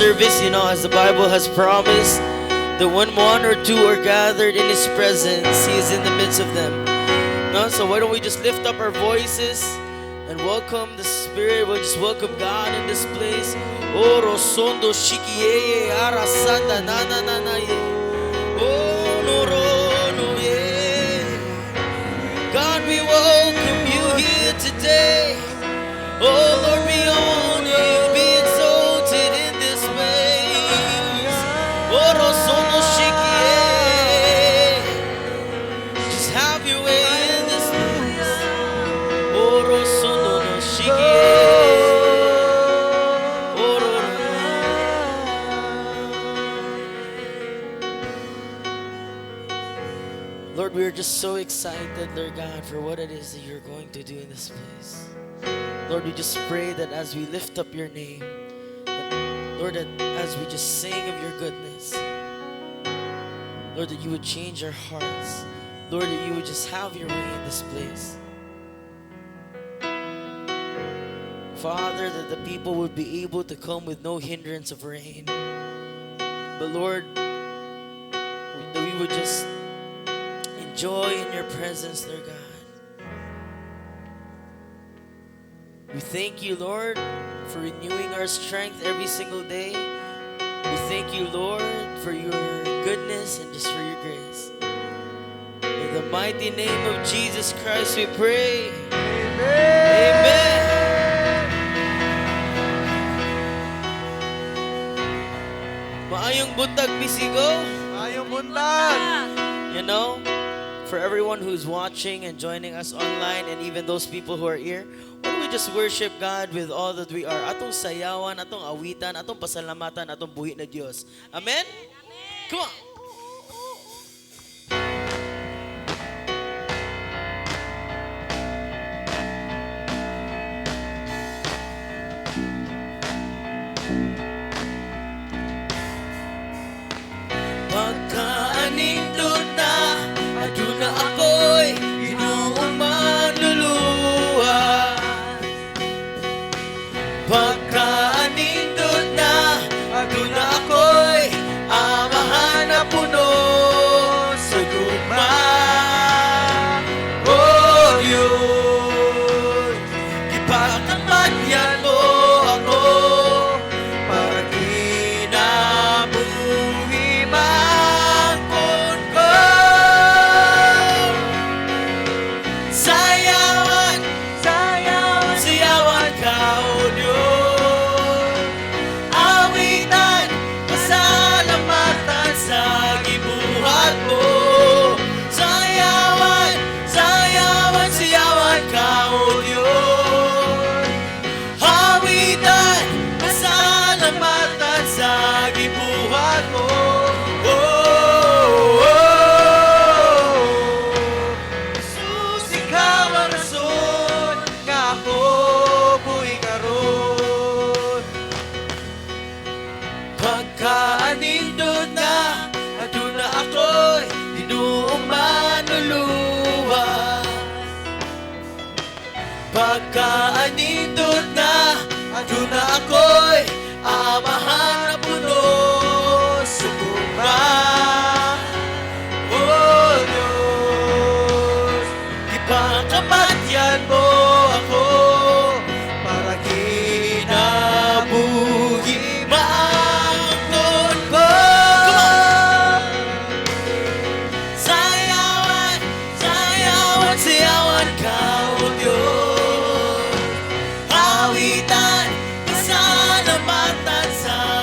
Service, as the Bible has promised, that when one or two are gathered in His presence, He is in the midst of them. No? So why don't we just lift up our voices and welcome the Spirit? We'll just welcome God in this place. Oh, rosondo shikiye arasanda na na na na ye. Oh, no, ro, no, ye. God, we welcome you here today. Oh, Lord, we honor you, be exalted in this place. Oh, rosondo shikiye. Just have your way in this place. Oh, rosondo no shikiye. Oh, ro, ro, ro. Lord, we are just so excited, Lord God, for what it is that you're going to do in this place. Lord, we just pray that as we lift up your name, that, Lord, that as we just sing of your goodness, Lord, that you would change our hearts. Lord, that you would just have your way in this place. Father, that the people would be able to come with no hindrance of rain. But Lord, that we would just enjoy in your presence, Lord God. We thank you, Lord, for renewing our strength every single day. We thank you, Lord, for your goodness and just for your grace. In the mighty name of Jesus Christ, we pray. Amen. Maayong buntag, Bisigo. Maayong buntag! For everyone who's watching and joining us online and even those people who are here, why don't we just worship God with all that we are? Atong sayawan, atong awitan, atong pasalamatan, atong buhi na Dios. Amen? Come on! Pagkaanindot na, aduna ako'y Ginoong manluluwa. Pagkaanindot na, aduna ako'y amahan na puno sa gugma. Oh Diyos, gipakamatyan mo ako para kinabuhi mangkon ko. Sayawan, Sayawan, sayawan ka, O Diyos. Awitan, pasalamatan sa gibuhat mo. Sayawan, sayawan, sayawan ka, O Diyos. Awitan, pasalamatan sa gibuhat mo. Oh, oh, oh. Jesus, ikaw ang rason nga ako buhi karon. Pagkaanindot na, aduna ako'y Ginoong manluluwa. Pagkaanindot na, aduna ako'y amahan na puno sa gugma. Oh Diyos, Ipakamatyan mo ako para kinabuhi maangkon ko. Come on! Sayawan, sayawan, sayawan ka, O Diyos. Awitan, pasalamatan sa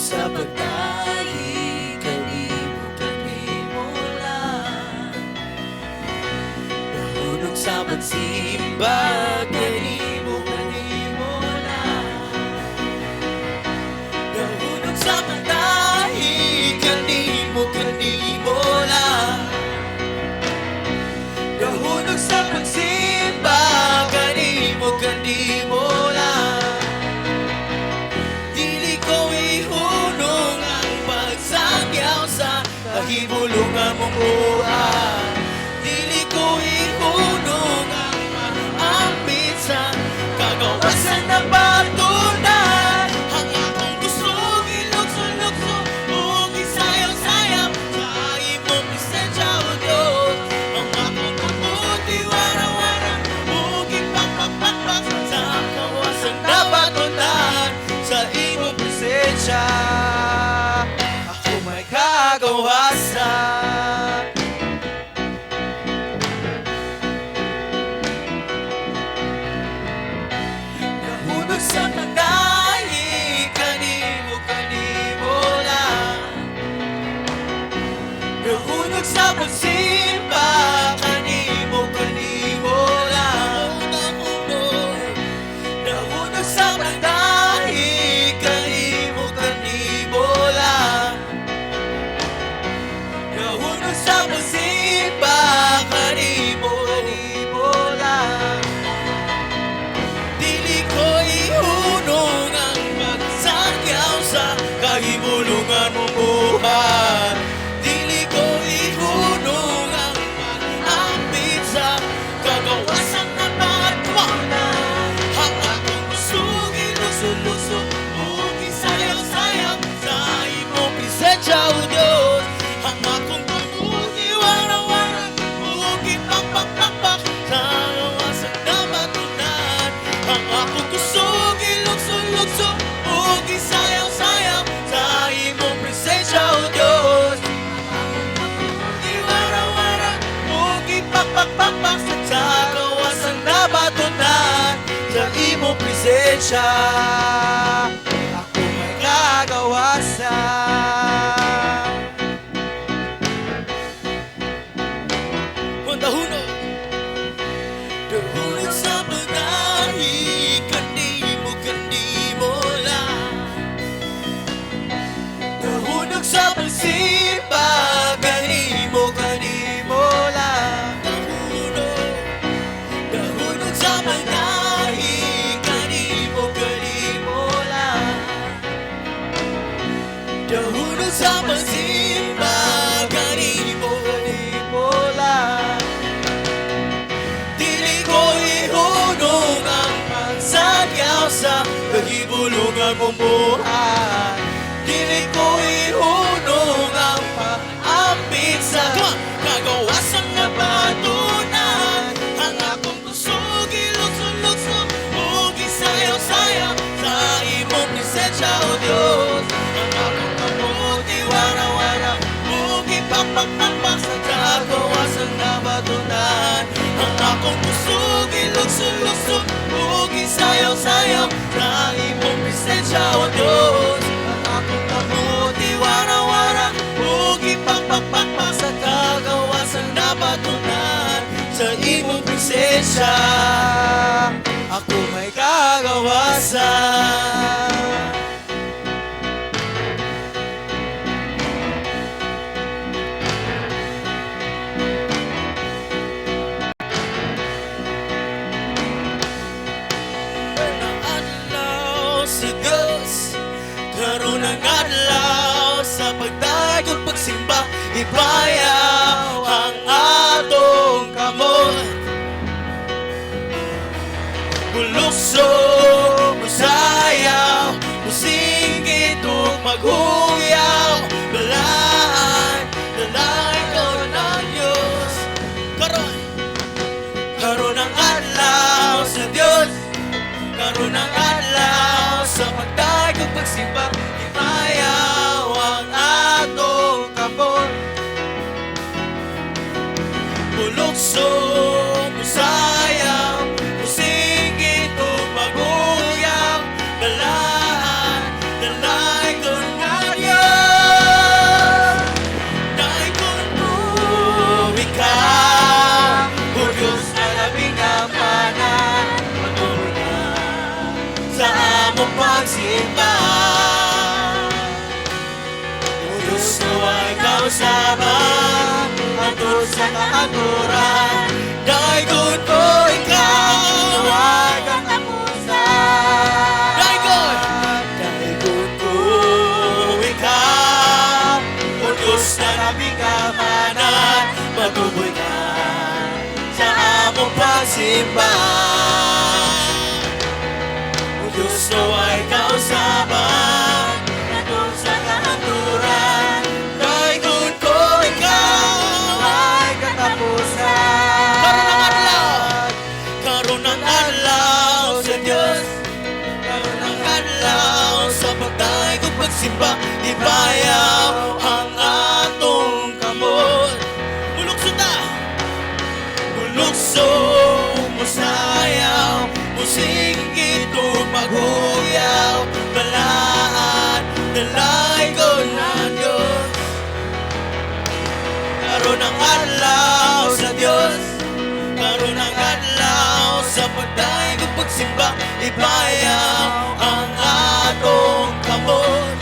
Sa pagtahi kanimo, kanimo lang. Nahunong sa pagsimba kanimo, kanimo lang. Nahunong sa pagtahi kanimo, kanimo lang. Nahunong sa pagsimba kanimo, kanimo lang. Dili ko ihunong ang pagsangyaw sa kahibulungan mong buhat. Dili ko ihunong ang pag-ambit sa kagawasan na batunan. Ang akong gusto, gilukso-lukso ug gisayaw-sayaw sa imong presensya, O Diyos. Ang akong kamot iwara-wara ug ipakpakpakpak sa kawasan na batunan sa imong presensya. Ako may kagawasan. Nahunong sa pagtahi kanimo, kanimo lang. Nahunong sa pagsimba kanimo, kanimo lang. Nahunong sa pagtahi kanimo, kanimo lang. Nahunong sa pagsimba kanimo, Kanimo lang. Dili ko ihunong ang pagsangyaw sa kahibulungan mong buhat. Dili ko ihunong ang pag-ambit sa kagawasan na batunan. Ang akong gusto, gilukso-lukso ug gisayaw-sayaw sa imong presensya, O Diyos. Ang akong kamot iwara-wara ug ipakpakpakpak sa kawasan na batunan. Ang akong gusto, gilukso-lukso ug gisayaw-sayaw sa imong presensya, O Diyos. Iwara-wara ug ipakpakpakpak sa kawasan na batunan sa imong presensya. Ako may kagawasan. Nahunong. Nahunong sa pagtahi kanimo, kanimo lang. Nahunong sa pagsimba kanimo, kanimo lang. Nahunong. Nahunong sa pagtahi kanimo, kanimo lang. Nahunong sa pagsimba kanimo, Kanimo lang. Dili ko ihunong ang pagsangyaw sa kahibulungan mong buhat. Dili ko ihunong ang pag-ambit sa kagawasan na batunan. Ang akong gusto, gilukso-lukso ug gisayaw-sayaw sa imong presensya, O Diyos. Ang akong kamot iwara-wara ug ipakpakpakpak sa kagawasan na batunan. Ang akong gusto, gilukso-lukso ug gisayaw-sayaw sa imong presensya, O Diyos. Ang akong kamot iwara-wara ug ipakpakpakpak sa kagawasan na batunan sa imong presensya. Ako may kagawasan. Ang adlaw sa Diyos, karon ang adlaw sa pagdayon, pagsimba, ipayaw ang atong kamot. Mulukso, musayaw, musingit ug maghuyaw, balaan, dalaygon ang Diyos. Karon, karon ang adlaw sa Diyos, karon ang adlaw sa pagdayon, pagsimba, ipayaw ang atong kamot. Mulukso, musayaw, musingit ug maghuyaw, balaan, dalaygon ang kahangturan. Daygon ko ikaw. Sa way katapusan. Daygon! Daygon ko ikaw, O Diyos na labing gamhanan, matuboy ka sa among pagsimba. O Diyos, nawa'y kausaban ngadto sa kahangturan. Daygon ko ikaw. Way katapusan. Karon ang adlaw. Karon ang adlaw sa Diyos. Karon ang adlaw sa pagdayeg ug pagsimba. Ibayaw ang atong kamot. Mulukso ta! Mulukso, musayaw, musinggit ug maghuyaw. Balaan, dalaygon ang Diyos. Karon ang adlaw sa Diyos. Karon ang adlaw sa pagdayeg ug pagsimba. Ibayaw ang atong kamot.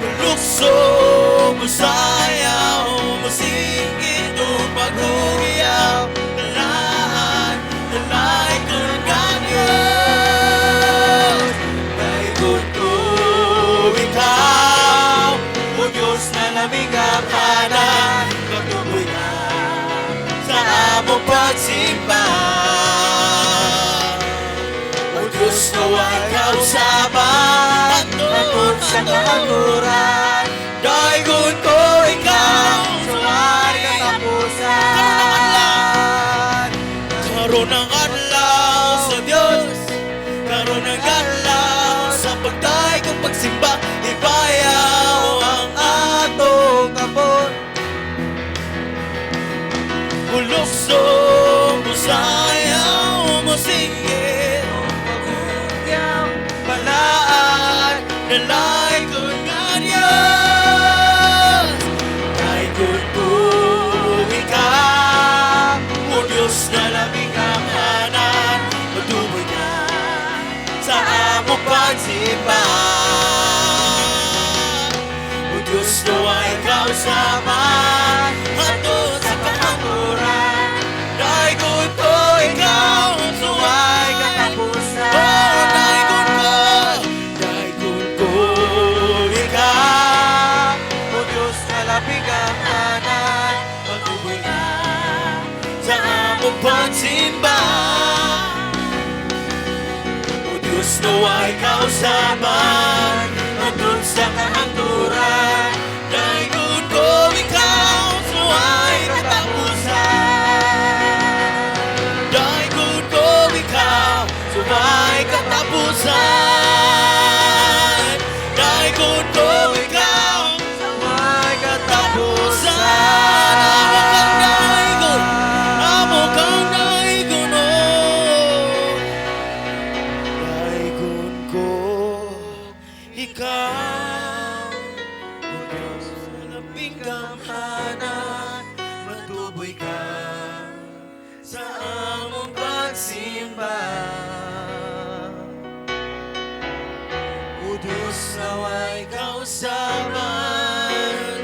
Mulukso, musayaw, musinggit ug maghuyaw. Balaan, dalaygon ang Diyos. Daygon ko ikaw, O Diyos na labing gamhanan, matuboy ka sa among pagsimba. O Diyos, nawa'y kausaban Ngadto sa kahangturan. Daygon ko ikaw. Sa way katapusan. Karon ang adlaw sa Diyos. Karon ang adlaw sa pagdayeg ug pagsimba. Ibayaw ang Atong kamot. Mulukso, musayaw, musinggit Maghuyaw. Balaan, dalaygon nga Diyos. Daygon ko ikaw, O Diyos na labing gamhanan, matuboy ka sa among pagsimba. O Diyos, nawa'y kausaban ngadto sa kahangturan. Daygon ko ikaw. Way katapusan. Oh, daygon ko, daygon ko ikaw, O Diyos na labing gamhanan, matuboy ka sa among pagsimba. O Diyos, nawa'y kausaban ngadto sa kahangturan. Daygon ko ikaw sa way katapusan. Daygon ko ikaw sa way katapusan. Daygon ko ikaw Sa way katapusan. katapusan. Amo kang daygon, amo kang daygon, oh. Daygon ko ikaw, O Diyos na labing gamhanan, matuboy ka sa among pagsimba. O Diyos, nawa'y Kausaban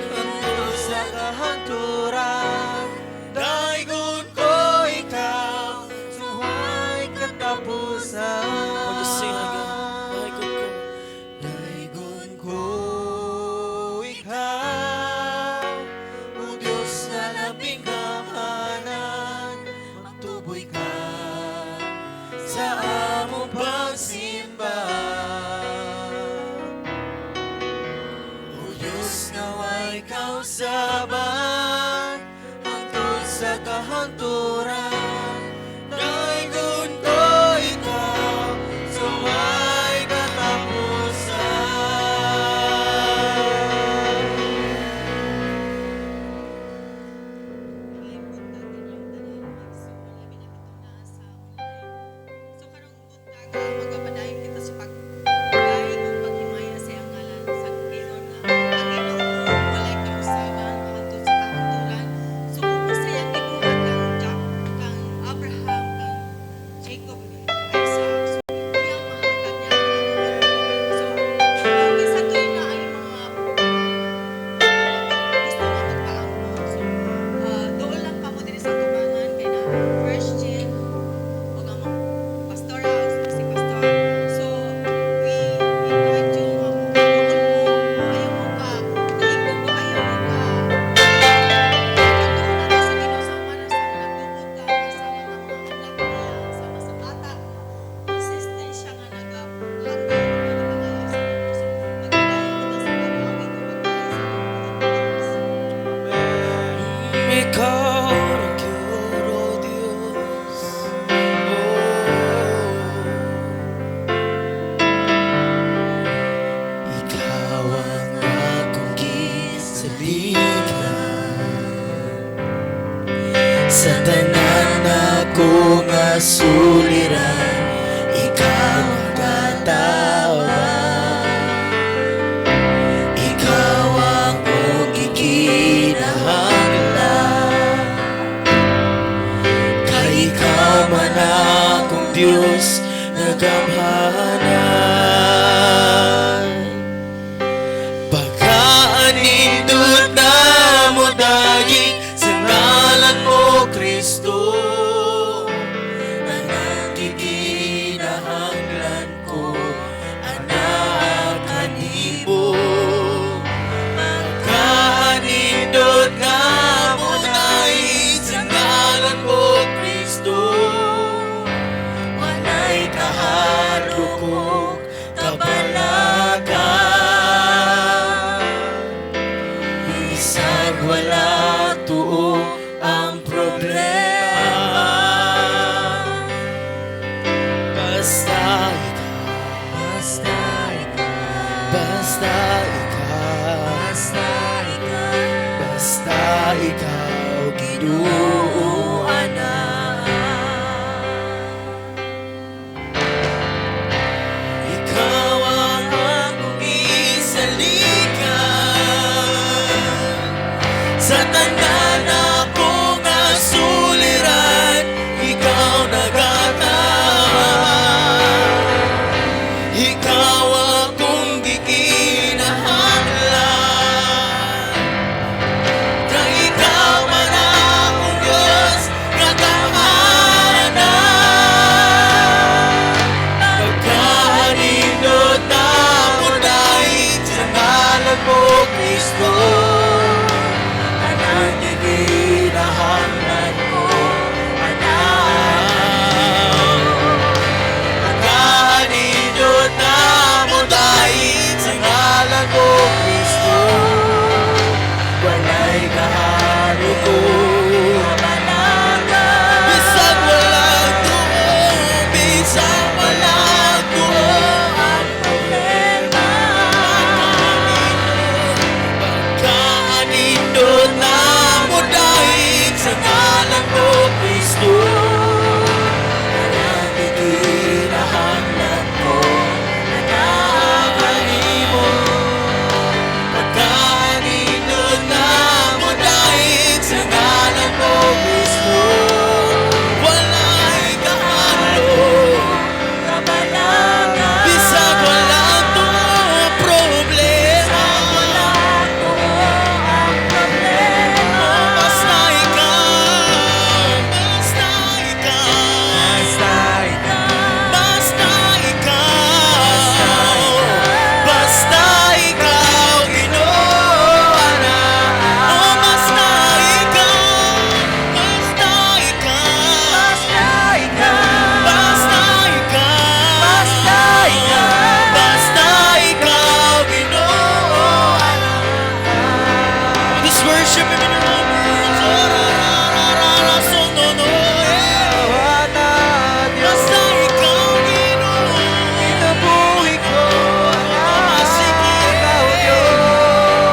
ngadto sa kahangturan. Daygon ko ikaw. Sa way katapusan. Oh, just sing again. Daygon ko. Daygon ko ikaw, O Diyos na labing gamhanan, matuboy ka sa among pagsimba. O Diyos, nawa'y kausaban hangtod sa kahangturan. Daygon ko ikaw Sa way katapusan. Maayong buntag ninyong tanan, mga igsoon, labi na katong naa sa online. So karong buntaga, magapadayon kita sa pagdayeg ug paghimaya sa iyang ngalan sa ingon nga ang Ginoo walay kausaban hangtod sa kahangturan. So kung sa iyang gibuhat kang Sa tanan nako nga suliran, ikaw nagatabang. Ikaw akong gikinahanglan, kay ikaw man akong Diyos nga gamhanan. Pagkaanindot na modayig sa ngalan mo, Kristo, anang gikinahanglan ko, anaa kanimo. Pagkaanindot nga modayig sa ngalan mo, Kristo, walay kahadlok ug kabalaka. Bisag wala tuo ang problema. Basta ikaw, Basta ikaw, basta ikaw, basta ikaw, basta ikaw, Ginoo, Ginoo. Anak. Ikaw ang akong gisaligan sa tanan ako nga suliran, ikaw nagatabang. Ikaw akong gikinahanglan, kay ikaw man akong Diyos nga gamhanan. Pagkaanindot na modayig sa ngalan mo, Kristo, anang gikinahanglan ko, anak. Pagkaanindot na modayig sa ngalan mo, Kristo, Walay kahadlok kabalaka. Bisag wala tuo, bisag wala tuo ang problema. Pagkaanindot na modayig sa ngalan mo, Kristo, anang gikinahanglan ko, anaa kanimo. Pagkaanindot na modayig sa ngalan mo, Kristo, walay kahadlok kabalaka. Bisag wala tuo problema. Wala tuo ang problema. Basta ikaw, basta ikaw, Basta ikaw, basta ikaw, basta ikaw, Ginoo. Oh, basta ikaw, basta ikaw, basta ikaw, basta ikaw, basta ikaw, basta ikaw, Ginoo. Just worship Him in your own words. Oh, ra, ra, ra, ra, ra, so, no, no, eh. Basta ikaw, Ginoo. Kinabuhi ko, Sige. ikaw, Diyos.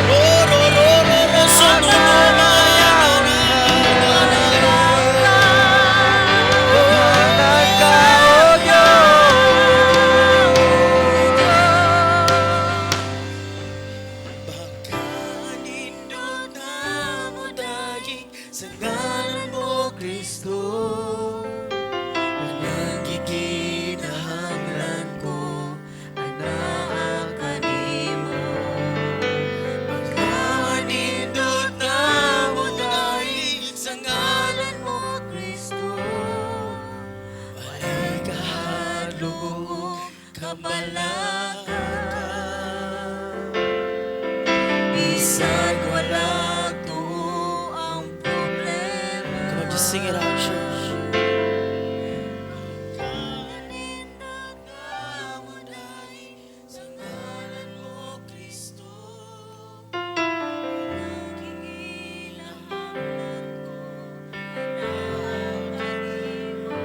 Ro, ro, ro, ro, ro, so, no, no, ma, na, na, na, na, na. Gamhanan ka, O Diyos. Pagkaanindot na modayig sa ngalan mo, Kristo, Anang gikinahanglan ko, anaa kanimo. Pagkaanindot na modayig sa ngalan mo, Kristo, walay kahadlok kabalaka. Bisag wala tuo ang problema. Come on, just sing it out, church. Pagkaanindot na modayig sa ngalan mo, Kristo, Gikinahanglan ko, anaa kanimo.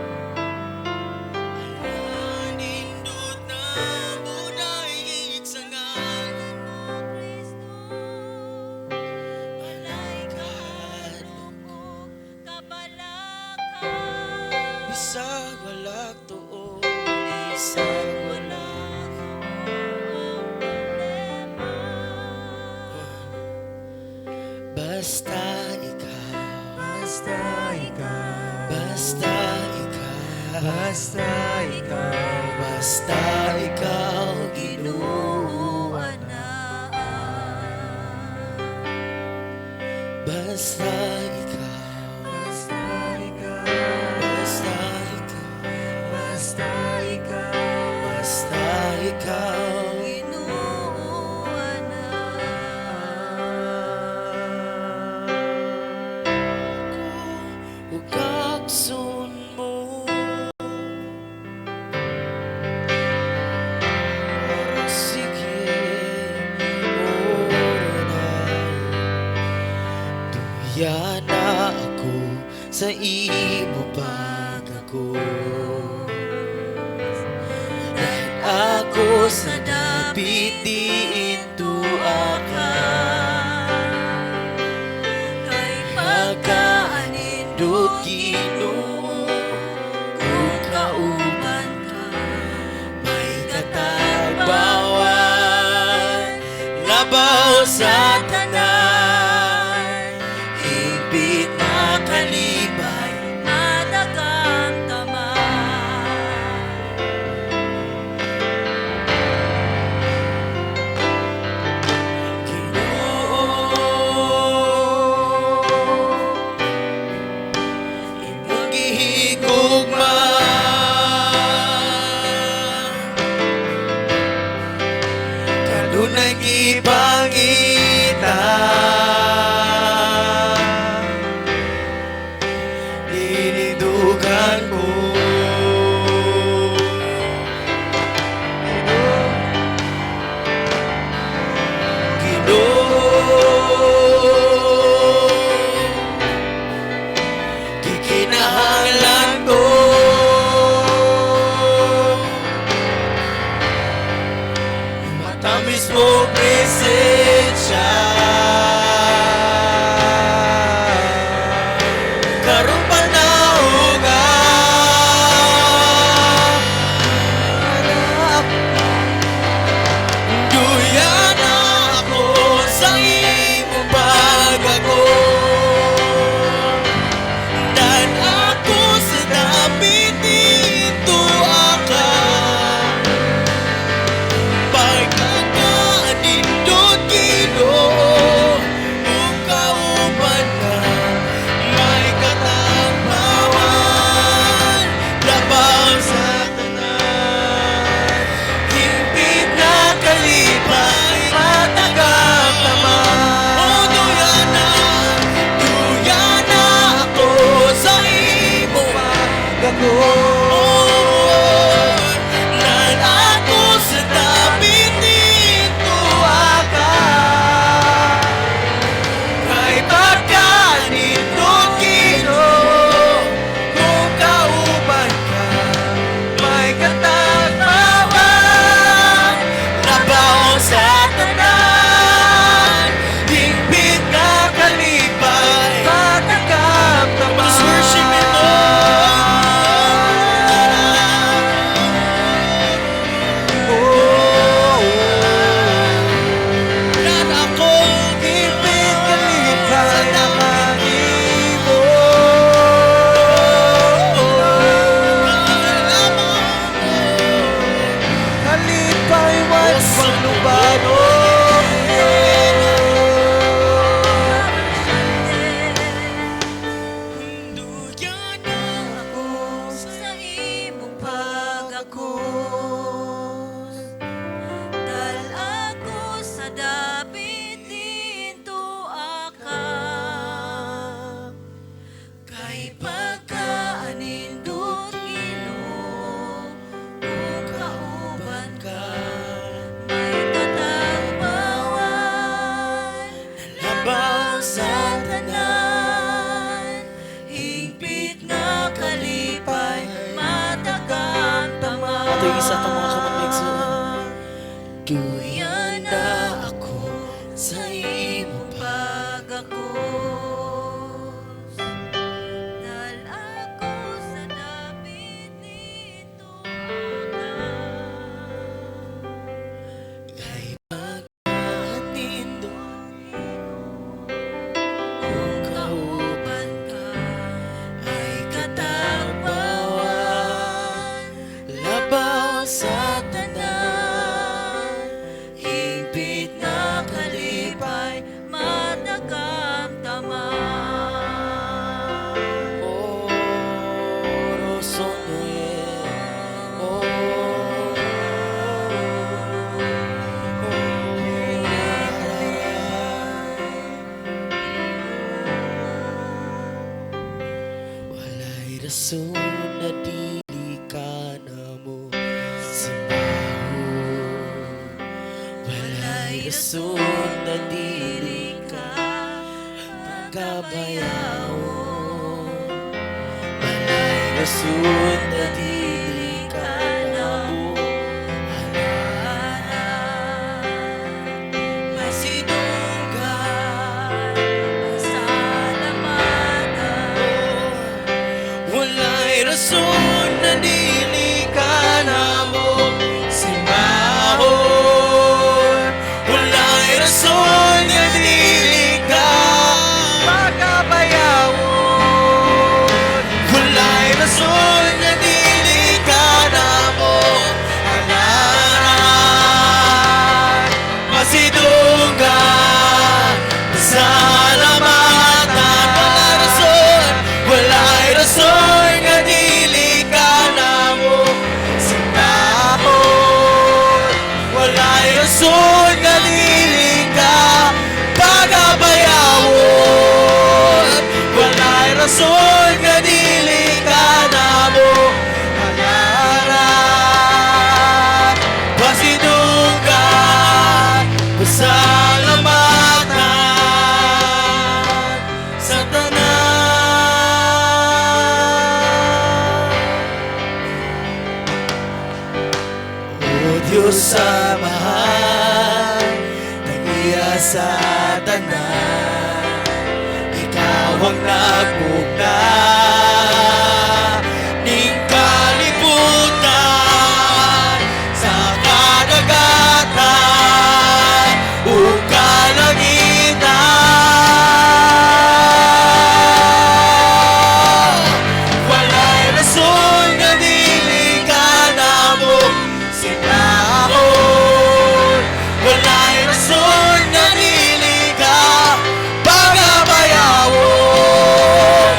Pagkaanindot na modayig sa ngalan mo, Kristo, walay kahadlok. Basta ikaw. Basta ikaw. Basta ikaw. Basta ikaw. Basta ikaw, Ginoo. Anaa. Basta ikaw. Basta ikaw. Basta ikaw. Basta ikaw. Basta ikaw. Ginoo, anaa. Ug gakson mo. Ora sige, ora na. Duya na ako sa imo pagako. Dahil ako sa dapit diin tua ka. Kay pagkaanindot, Ginoo, kung kauban ka, may katagbawan labaw sa tanan, higpit na kalipay, matagamtaman. Ginoo, imong gihigugma. Kanunay gipangita. Dinindugan ko. Ginoo, gikinahanglan ko. Matamis mo presensya. Karong panahon, duya na ako sa imong pag-ako. Dan ako sa dapit dito ka. Pagkakanindot, Ginoo, kung kauban ka, may katagbawan labaw sa tanan, higpit na kalipay, matagamtaman. O duya na ako sa imo pag-ako. Nan ako sa dapit dito ka. Kay pagkanindot, Ginoo, kung kauban ka, may katagbawan labaw sa tanan, higpit na kalipay, matagamtaman. Just worship Him, Lord. Oh, nan ako higpit kalipay sa dapit mo. Kalipay man panlubado. Duya na ako sa imong pag-akos. Dal ako sa dapit dito ka. Kay pagkaanindot, Ginoo, kung kauban ka, may katagbawan labaw sa tanan, higpit na kalipay, matagamtaman. Ato isa itong mga kamot, mga igsoon. Duya na ako sa imong pag-akos. Dal ako sa dapit nito ka. Kay pagkanindot. rason na dili ka namo simbahon. Walay rason na dili ka pagabayawon. Walay rason na dili ka namo halaran. Masidunggan, pasalamatan. Walay rason na dili ka namo simbahon. Walay rason na dili ka pagabayawon. Walay rason na dili ka namo halaran. Masidunggan, pasalamatan. Walay rason, walay rason nga dili ka namo simbahon. Walay rason nga dili ka pagabayawon. Walay rason nga dili ka namo halaran. Pasidunggan, pasalamatan sa tanan. O Diyos Amahan, tag-iya sa tanan, Ikaw ang nagmugna ning kalibutan sa kadagatan ug kalangitan. Walay rason nga dili ka namo simbahon. Walay rason nga dili ka pagabayawon.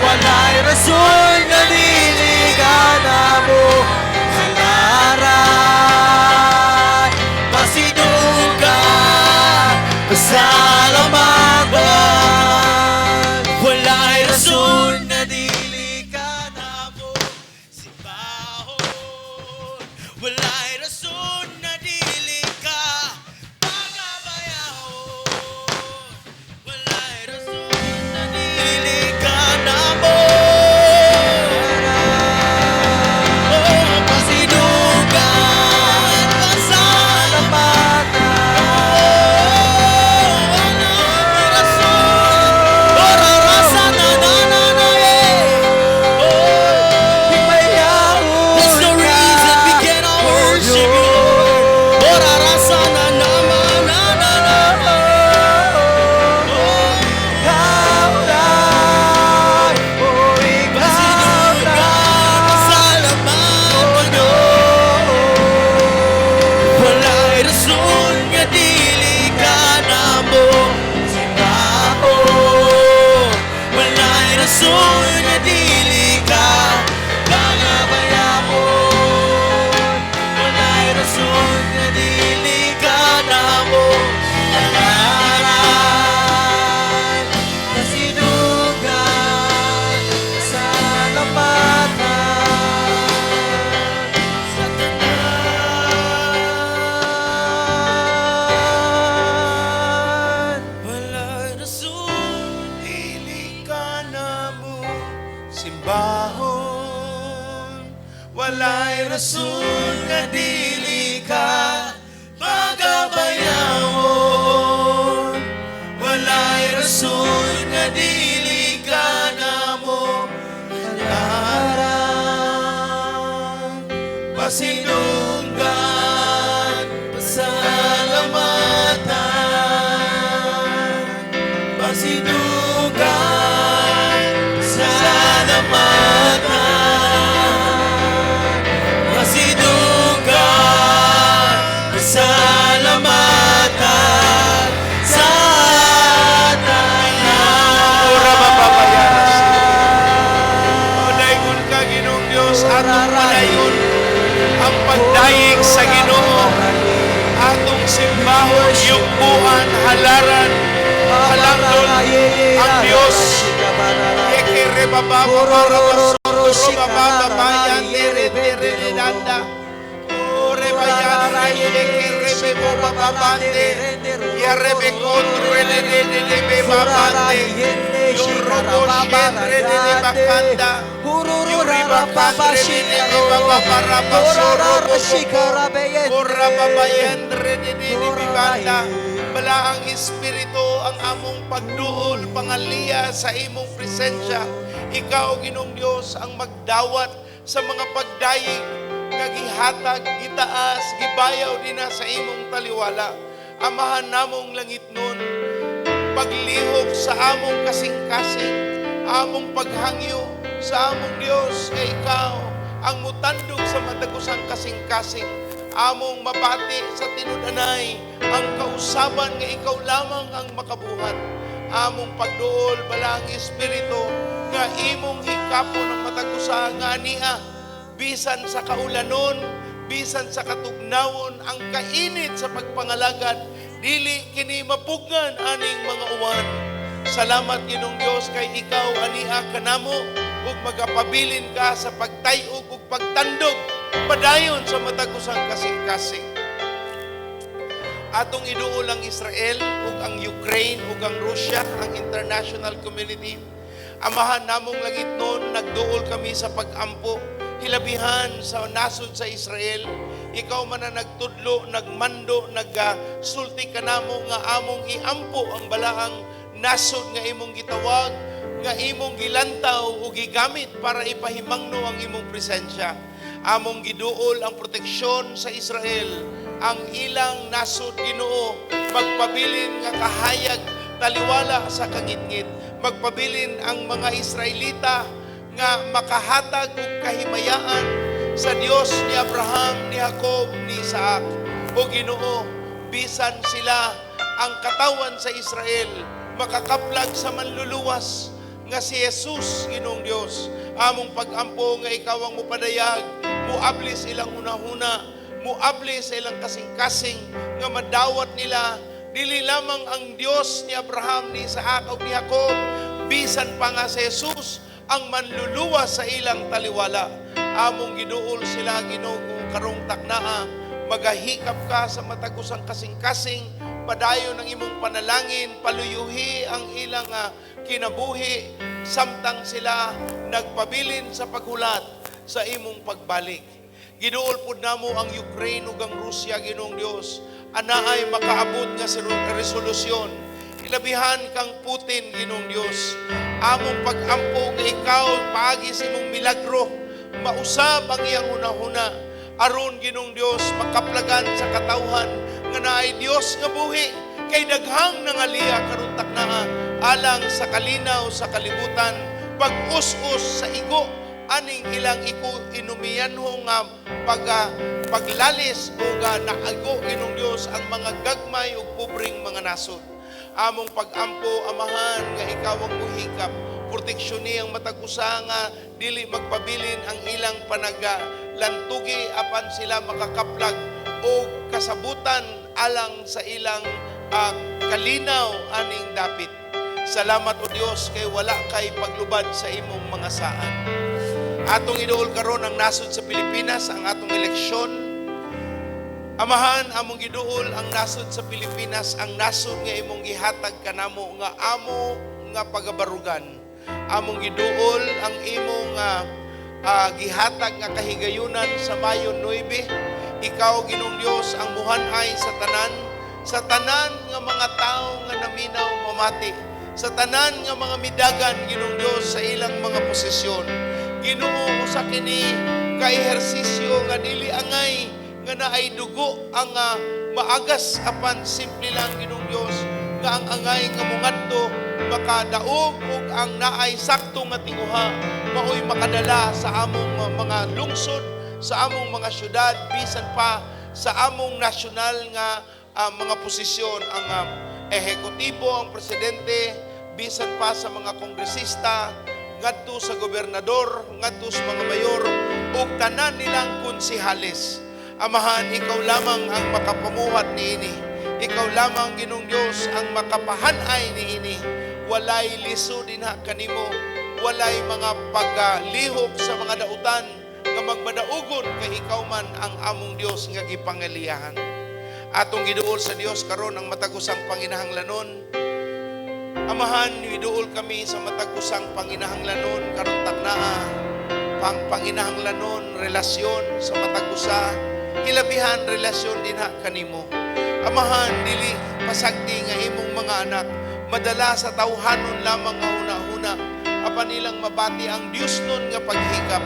Walay rason nga dili ka namo halaran. Pasidunggan, pasalamatan. Walay rason nga dili ka namo simbahon. Walay rason na dili ka pagabayawon. Walay rason na dili ka namo. Oh, pasidunggan, pasalamatan. Oh, walay rason. Ora rasa na na na na eh. Oh, there's no reason we cannot worship you, Lord. Ora rasa na na ma na na na. Oh, pasidunggan, pasalamatan. Walay rason nga dili ka namo simbahon. Walay rason nga dili ka pagabayawon. Walay rason nga dili ka namo halaran. Pasidunggan, pasalamatan. Sa tanan. Walay rason Dili ka namo simbahon. Walay rason nga dili ka pagabayawon. Walay rason nga dili ka namo halaran. Pasidunggan, pasalamatan. Pasidunggan, pasalamatan. Pasidunggan, pasalamatan sa tanan. Ora mapapayaras. O daygon ka, Ginoong Diyos, atong padayon ang pagdayeg sa Ginoo, atong simbahon, yugbuan, halaran, halangdon ang Diyos. Yekere baba. Roba baba bayan tere tere danda. Ore bayan sheke rebe boba babande. Ya rebe kontre de de de de be babande. Yo robo shenre de de bakanda. Yuri bakandre de de de baba baraba soro bobo. Ora babayendre de de de bibanda. Balaang Espiritu ang among pagduol, pangaliya sa imong presensya. Ikaw, Ginoong Dios, ang magdawat sa mga pagdayeg nga gihatag, gitaas, gibayaw dinha sa imong taliwala. Amahan namong langitnon, paglihok sa among kasing-kasing, among paghangyo sa among Dios nga ikaw ang mutandog sa matag usang kasing-kasing, among mabati sa tinud-anay ang kausaban nga ikaw lamang ang makabuhat. Among pagduol, Balaang Espiritu, nga imong hikapon ang matag usa nga ania bisan sa kaulanon, bisan sa katugnawon, ang kainit sa pagpangalagad, dili kini mapugnan aning mga uwan. Salamat, Ginoong Dios, kay ikaw ania kanamo ug magapabilin ka sa pagtayog ug pagtandog padayon sa matag usang kasing-kasing. Atong iduol ang Israel ug ang Ukraine ug ang Russia, ang international community. Amahan namong langitnon, nagduol kami sa pag-ampo, hilabihan sa nasod sa Israel. Ikaw man ang nagtudlo, nagmando, nagsulti kanamo nga among iampo ang balaang nasod nga imong gitawag, nga imong gilantaw o gigamit para ipahimangno ang imong presensya. Among giduol ang proteksyon sa Israel, ang ilang nasod, Ginoo, magpabilin nga kahayag taliwala sa kangitngit. Magpabilin ang mga Israelita nga makahatag og kahimayaan sa Dios ni Abraham, ni Jacob, ni Isaac. O Ginoo, bisan sila ang katawan sa Israel makakaplag sa manluluwas nga si Jesus, Ginoong Dios. Among pagampo nga ikaw ang mupadayag, muabli sa ilang hunahuna, muabli sa ilang kasing-kasing nga madawat nila dili lamang ang Dios ni Abraham, ni Isaac ug ni Jacob, bisan pa nga si Jesus ang manluluwas sa ilang taliwala. Among giduol sila, Ginoo, karong taknaa, magahikap ka sa matag usang kasing-kasing, padayon ang imong panalangin, paluyuhi ang ilang kinabuhi samtang sila nagpabilin sa paghulat sa imong pagbalik. Giduol pud namo ang Ukraine ug ang Russia, Ginoong Dios. Anaay makaabot nga resolusyon. Ilabihan kang Putin, Ginoong Dios. Among pag-ampo nga ikaw paagi sa imong milagro mausab ang iyang hunahuna aron, Ginoong Dios, makaplagan sa katawhan nga naay Dios nga buhi, kay daghang nangaliya karon taknaa alang sa kalinaw sa kalibutan, pag-us-us sa igo aning ilang inumiyanho nga paglalis ug naago, Ginoong Dios, ang mga gagmay ug pobreng mga nasod. Among pag-ampo, Amahan, nga ikaw ang muhikap, proteksyon ang matag usa nga dili magpabilin ang ilang panagalantugi apan sila makakaplag og kasabutan alang sa ilang kalinaw aning dapit. Salamat, O Dios, kay wala kay paglubad sa imong mga saad. Atong iduol karon ang nasod sa Pilipinas, ang atong eleksyon. Amahan, among giduol ang nasod sa Pilipinas, ang nasod nga imong gihatag kanamo nga amo nga pagabarugan. Among giduol ang imong gihatag nga kahigayunan sa Mayo 9. Ikaw, Ginoong Dios, ang muhanay sa tanan nga mga tao nga naminaw mamati, sa tanan nga mga midagan, Ginoong Dios, sa ilang mga posisyon. Ginoo, usa kini ka ehersisyo nga dili angay nga naay dugo ang maagas, apan simple lang, Ginoong Dios, nga ang angay nga mungadto makadaog ug ang naay sakto nga tinguha maoy makadala sa among mga lungsod, sa among mga syudad, bisan pa sa among nasyonal nga mga posisyon, ang ehekutibo, ang presidente, bisan pa sa mga kongresista, ngadto sa gobernador, ngadto sa mga mayor ug tanan nilang konsehales. Amahan, ikaw lamang ang makapamuhat niini. Ikaw lamang, Ginoong Dios, ang makapahanay niini. Walay liso dinha kanimo. Walay mga paglihok sa mga dautan nga magmadaugon kay ikaw man ang among Dios nga gipangaliyahan. Atong giduol sa Dios karon ang matag usang panginahanglanon. Amahan, giduol kami sa matag usang panginahanglanon karon taknaa, pang panginahanglanon relasyon sa matag usa, hilabihan relasyon dinha kanimo. Amahan, dili pasagdi nga imong mga anak madala sa tawhanon lamang nga huna-huna, apan ilang mabati ang Dios nun nga paghikap,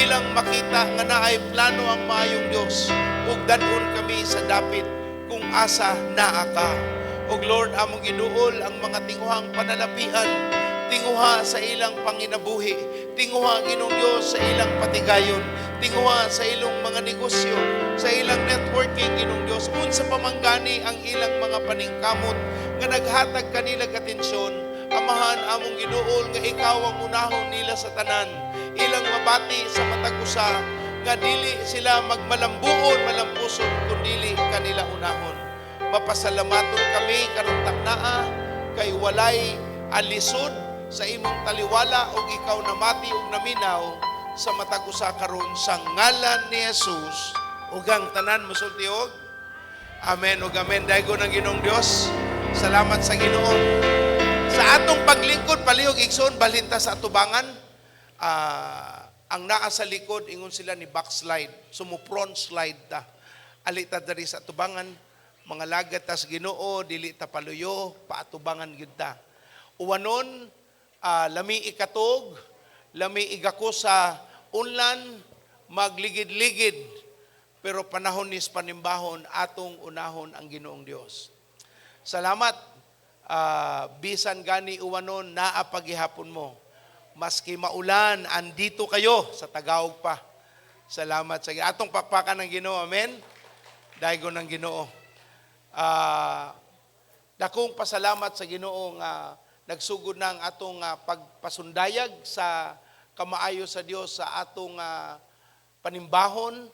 ilang makita nga naay plano ang maayong Dios, ug dad-on kami sa dapit kung asa naa ka. Ug Lord, among giduol ang mga tinguhang panalapian, tinguha sa ilang panginabuhi, tinguha, Ginoong Dios, sa ilang patigayon, tinguha sa ilang mga negosyo, sa ilang networking, Ginoong Dios, unsa pa man gani ang ilang mga paningkamot nga naghatag kanila atensyon. Amahan, among giduol nga ikaw ang unahon nila sa tanan. Ilang mabati sa matag usa nga dili sila magmalambuon, malampuson, kundili kanila unahon. Mapasalamaton kami karong taknaa kay walay alisod sa imong taliwala ug ikaw namati ug naminaw sa matag usa karon sa ngalan ni Jesus, ug ang tanan mosulti og amen ug amen. Daygon ang Ginoong Dios. Salamat sa Ginoo. Sa atong paglingkod palihog, igsoon, balhin ta sa atubangan. Ang naa sa likod, ingon sila ni backslide, sumu-front slide ta. Ali ta diri sa atubangan, mga lagad tas Ginoo, dili ta paluyo, paatubangan gyud ta. Uwanon, lami ikatog, lami igako sa unlan, magligid-ligid, pero panahon nis panimbahon, atong unahon ang Ginoong Dios. Salamat, bisan gani uwanon, naa pagihapon mo. Maski maulan, andito kayo sa Tagaog pa. Salamat sa atong pakpakan ng Ginoo. Amen. Daygon ng Ginoo. Dakong pasalamat sa Ginoo nga nagsugod na ang atong pagpasundayag sa kamaayo sa Dios sa atong panimbahon.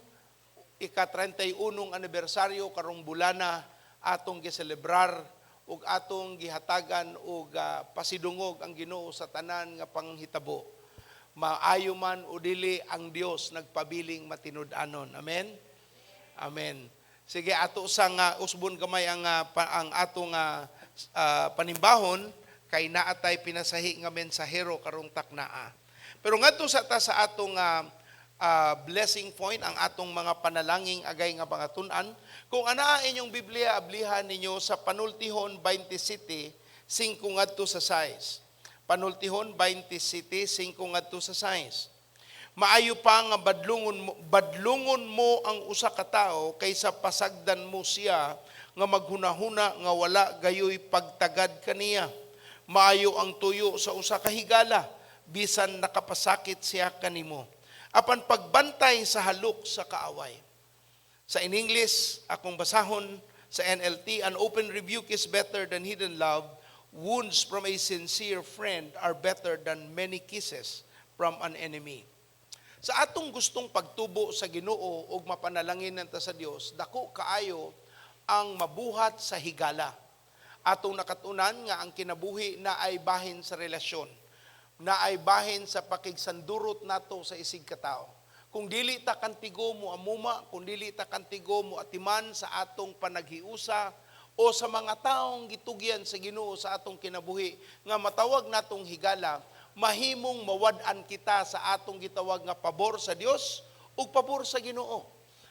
Ika 31 anibersaryo karong bulana atong giselebrar ug atong gihatagan og pasidungog ang Ginoo sa tanan nga panghitabo. Maayo man o dili, ang Dios nagpabiling matinud-anon. Amen. Amen. Sige, ato sang usbon gamay ang atong panimbahon kay naatay pinasahi nga mensahero karong taknaa. Pero ngadto sa ta sa atong blessing point, ang atong mga panalangin agay nga mga tun-an. Kung anaa inyong Biblia, ablihan ninyo sa Panultihon 27, 5 ngadto sa 6. Panultihon 27, 5 ngadto sa 6. Maayo pa nga badlungon mo ang usa ka tawo kaysa pasagdan mo siya nga maghunahuna nga wala gayoy pagtagad kaniya. Maayo ang tuyo sa usa ka higala bisan nakapasakit siya kanimo. Apan pagbantay sa halok sa kaaway. Sa in English, akong basahon sa NLT, "An open rebuke is better than hidden love. Wounds from a sincere friend are better than many kisses from an enemy." Sa atong gustong pagtubo sa Ginoo ug mapanalangin ta sa Dios, dako kaayo ang mabuhat sa higala. Atong nakatunan nga ang kinabuhi na ay bahin sa relasyon, na ay bahin sa pakigsandurot nato sa isig katao. Kung dili ta kantigo mo amuma, kung dili ta kantigo mo atiman sa atong panaghiusa o sa mga taong gitugyan sa Ginoo sa atong kinabuhi nga matawag natong higala, mahimong mawad-an kita sa atong gitawag nga pabor sa Dios ug pabor sa Ginoo.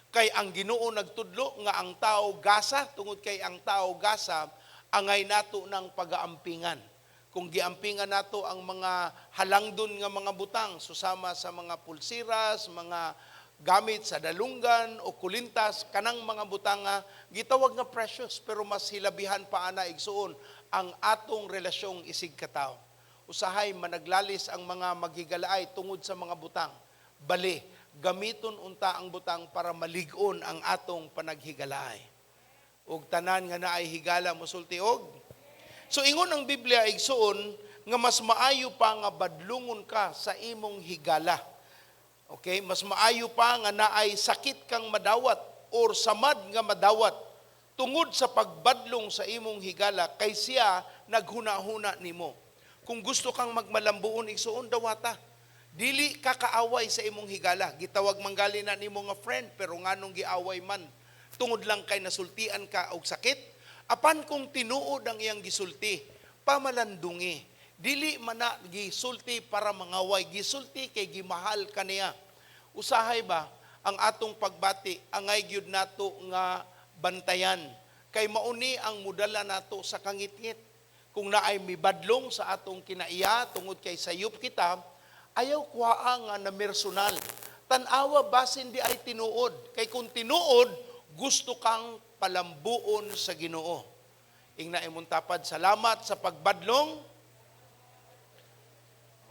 Kay ang Ginoo nagtudlo nga ang tao gasa, tungod kay ang tao gasa, angay nato ng pagaampingan. Kung giampingan nato ang mga halangdon nga mga butang, susama sa mga pulsiras, mga gamit sa dalunggan o kulintas, kanang mga butang nga gitawag nga precious, pero mas hilabihan pa ana, igsuon, ang atong relasyong isig katawo. Usahay managlalis ang mga maghigalaay tungod sa mga butang. Bali, gamiton unta ang butang para malig-on ang atong panaghigalaay. Ug tanan nga naay higala mosulti og. So ingon ang Biblia, igsuon, nga mas maayo pa nga badlungon ka sa imong higala. Okay, mas maayo pa nga naay sakit kang madawat or samad nga madawat tungod sa pagbadlong sa imong higala kay siya naghuna-huna nimo. Kung gusto kang magmalambuon, igsuon, dawata. Dili ka kaaway sa imong higala. Gitawag manggali na nimo nga friend, pero nganong giaway man? Tungod lang kay nasultian ka og sakit. Apan kung tinuod ang iyang gisulti, pamalandungi. Dili man na gisulti para mangaway, gisulti kay gimahal ka niya. Usahay ba ang atong pagbati, angay gyud nato nga bantayan kay mauni ang mudala nato sa kangitngit. Kung naay mibadlong sa atong kinaiya tungod kay sayop kita, ayaw kuhaa nga na personal. Tan-awa basin di ay tinuod, kay kung tinuod gusto kang palambuon sa Ginoo. Ingna imong tapad, salamat sa pagbadlong.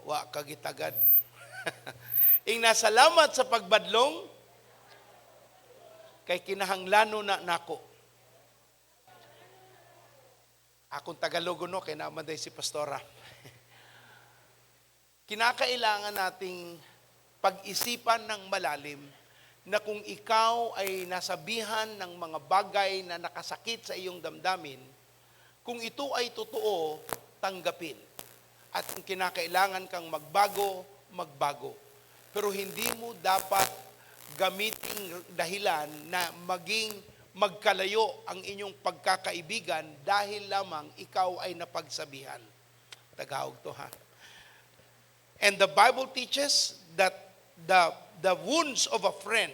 Wa kagitagad. Ingna, salamat sa pagbadlong kay kinahanglanon na nako. Akong Tagalog no, kay naman si Pastora. Kinakailangan nating pag-isipan ng malalim na kung ikaw ay nasabihan ng mga bagay na nakasakit sa iyong damdamin, kung ito ay totoo, tanggapin. At kung kinakailangan kang magbago, magbago. Pero hindi mo dapat gamiting dahilan na maging magkalayo ang inyong pagkakaibigan dahil lamang ikaw ay napagsabihan. Tagalog to, ha. And the Bible teaches that the wounds of a friend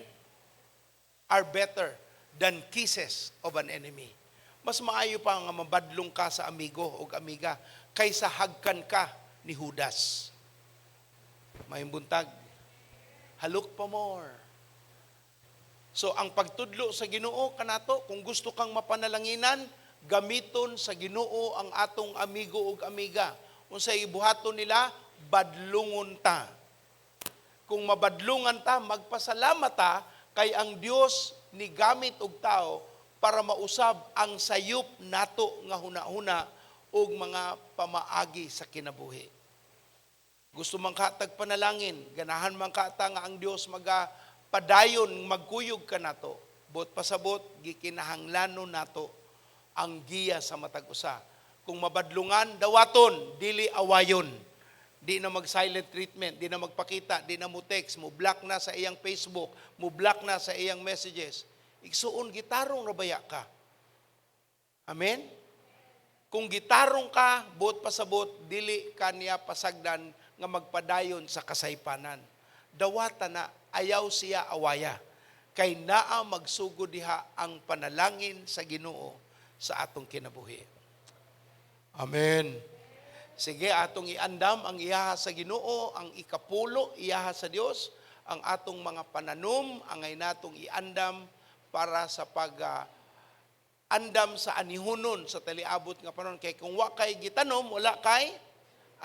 are better than kisses of an enemy. Mas maayo pa nga mabadlong ka sa amigo o amiga kaysa hagkan ka ni Judas. Maayong buntag. Halok pa more. So ang pagtudlo sa Ginoo kanato, kung gusto kang mapanalanginan, gamiton sa Ginoo ang atong amigo ug amiga. Unsay ibuhaton nila, badlungon ta. Kung mabadlungan ta, magpasalamat ta kay ang Dios ni gamit og tao para mausab ang sayop nato nga hunahuna ug mga pamaagi sa kinabuhi. Gusto man ka tag panalangin, ganahan man ka ta nga ang Dios maga padayon magkuyog kanato. Buot pasabot, gikinahanglanon nato ang giya sa matag usa. Kung mabadlungan, dawaton, dili awayon. Di na mag-silent treatment, di na magpakita, di na mo text, mo block na sa iyang Facebook, mo block na sa iyang messages. Igsuon, gitarong rabaya ka. Amen? Kung gitarong ka, buot pasabot, dili ka niya pasagdan nga magpadayon sa kasaypanan. Dawata na, ayaw siya awaya. Kay naa magsugod diha ang panalangin sa Ginoo sa atong kinabuhi. Amen. Sige, atong iandam ang iyaha sa Ginoo, ang ikapulo iyaha sa Dios, ang atong mga pananom angay natong iandam para sa pag andam sa anihunon sa taliabot nga panahon. Kay kung wa kay gitanom, wala kay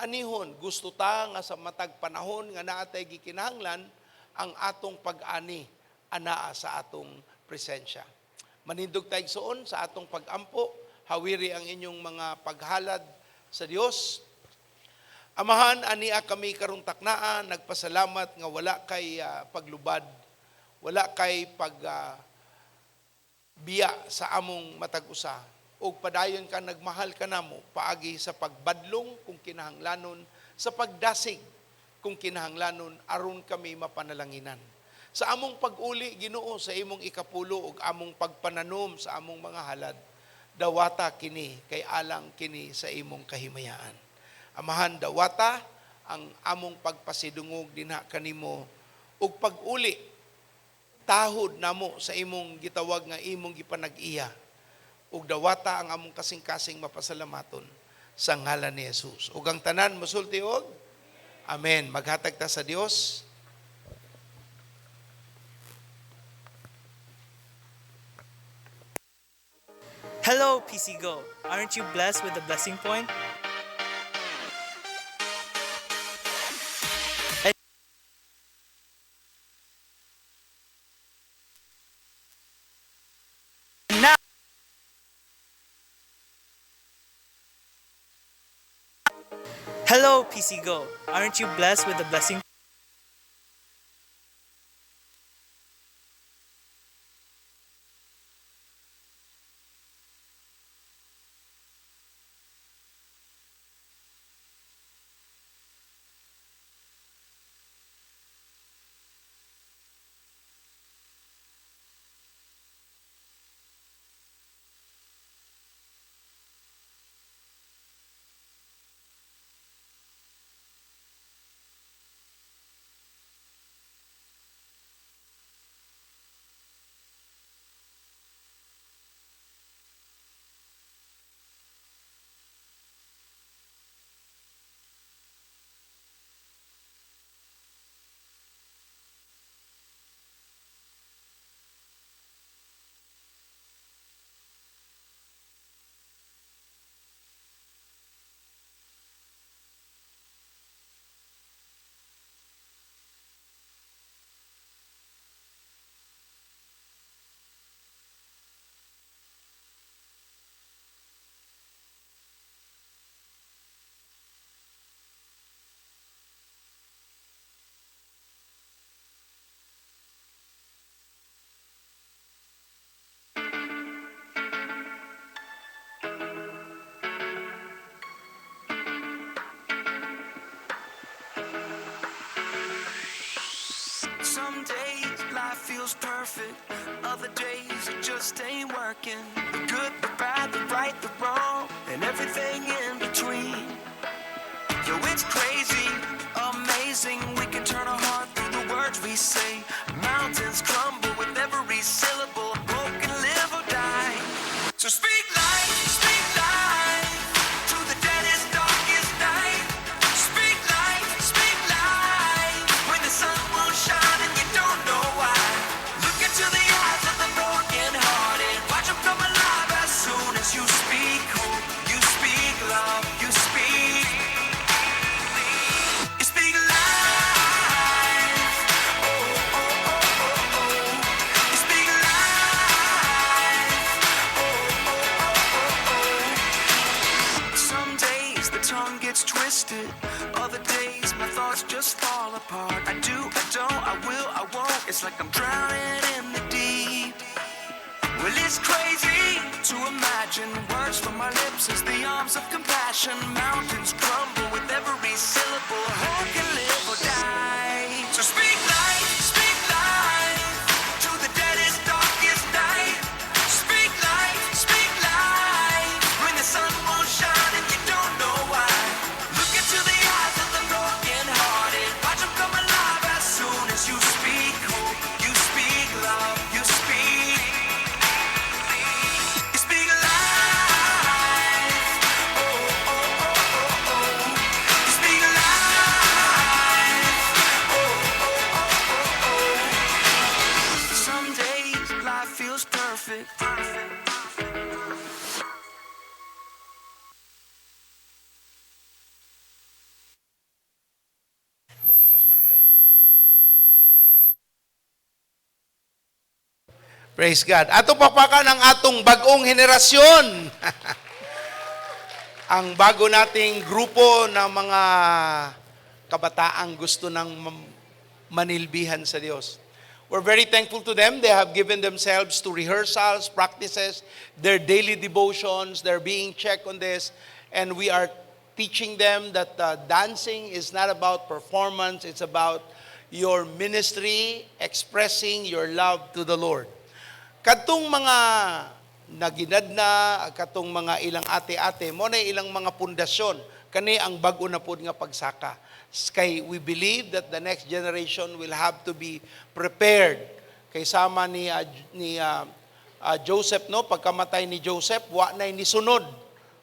anihon. Gusto ta nga sa matag panahon nga naa tay gikinahanglan ang atong pag-ani anaa sa atong presensya. Manindog ta, igsuon, sa atong pag-ampo, hawiri ang inyong mga paghalad sa Dios. Amahan, ania kami karong taknaa, nagpasalamat nga wala kay paglubad, wala kay pag biya sa among matag usa. Ug padayon ka nagmahal kanamo paagi sa pagbadlong kung kinahanglanon, sa pagdasig kung kinahanglanon, aron kami mapanalanginan. Sa among pag-uli, Ginoo, sa imong ikapulo ug among pagpananom sa among mga halad, dawata kini kay alang kini sa imong kahimayaan. Amahan, dawata ang among pagpasidungog dinha kanimo ug pag-uli tahod namo sa imong gitawag nga imong gipanag-iya, ug dawata ang among kasing-kasing mapasalamaton sa ngalan ni Jesus. Ug ang tanan mosulti og amen. Maghatag ta sa Dios. Hello, PC Go. Aren't you blessed with the blessing point? And now, hello, PC Go. Aren't you blessed with the blessing Feels perfect, other days it just ain't working. The good, the bad, the right, the wrong, and everything in between. Yo, it's crazy, amazing. We can turn our heart through the words we say. Mountains crumble with every syllable. Hope can live or die. So speak life to the deadest, darkest night. Speak life when the sun won't shine and you don't know why. Look into the eyes of the broken hearted. Watch them come alive as soon as you speak hope. You speak love. You speak. You speak life. Oh. You speak life. Oh. Some days the tongue gets twisted. Other days my thoughts just fall apart. I do, I don't, I will, I won't. It's like I'm drowning in the deep. Well, it's crazy to imagine words from my lips as the arms of compassion. Mountains crumble with every syllable. Hope can live or die. So speak life to the deadest, darkest night. Speak life when the sun won't shine and you don't know why. Look into the eyes of the broken hearted. Watch them come alive as soon as you speak hope. You speak love. You speak. You speak life. Oh. You speak life. Oh. Some days life feels perfect. Bumili kami. Sabi ko, gano'n. Praise God. Ato pakpakan ang atong bagong henerasyon. Ang bago nating grupo ng mga kabataang gusto ng manilbihan sa Diyos. We're very thankful to them. They have given themselves to rehearsals, practices, their daily devotions. They're being checked on this. And we are teaching them that dancing is not about performance. It's about your ministry, expressing your love to the Lord. Katong mga naginad na, katong mga ilang ate-ate, mao na ilang mga pundasyon, kani ang bag-o na pod nga pagsaka. Kay we believe that the next generation will have to be prepared. Kay sama ni Joseph, no, pagkamatay ni Joseph, wa nay nisunod.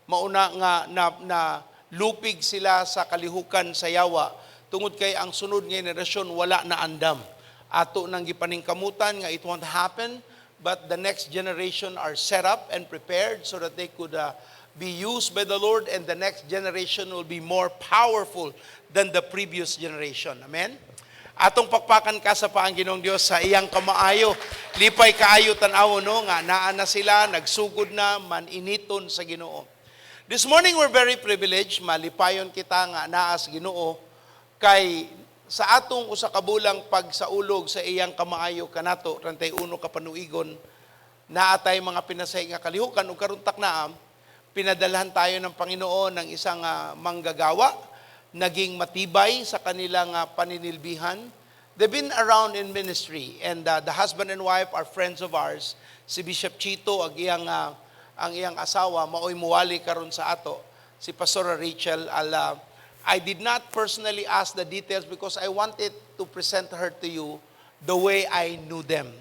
Mauna nga na lupig sila sa kalihukan sa yawa tungod kay ang sunod nga henerasyon wala na andam. Ato nang gipaningkamutan nga it won't happen, but the next generation are set up and prepared so that they could be used by the Lord, and the next generation will be more powerful than the previous generation. Amen? Atong pakpakan ka sa paang Ginoong Dios sa iyang kamaayo. Lipay kaayo tan-aw, no, nga naa na sila, nagsugod na maniniton sa Ginoo. This morning we're very privileged, malipayon kita nga naa sa Ginoo kay sa atong usa ka bulang pagsaulog sa iyang kamaayo kanato, 31 ka panuigon, naa tay mga pinasahi nga kalihukan ug karon taknaam pinadalhan tayo ng Panginoon ng isang manggagawa, naging matibay sa kanilang paninilbihan. They've been around in ministry, and the husband and wife are friends of ours. Si Bishop Chito ang iyang asawa maoy muwali karon sa ato, si Pastora Rachel Ala. I did not personally ask the details because I wanted to present her to you the way I knew them.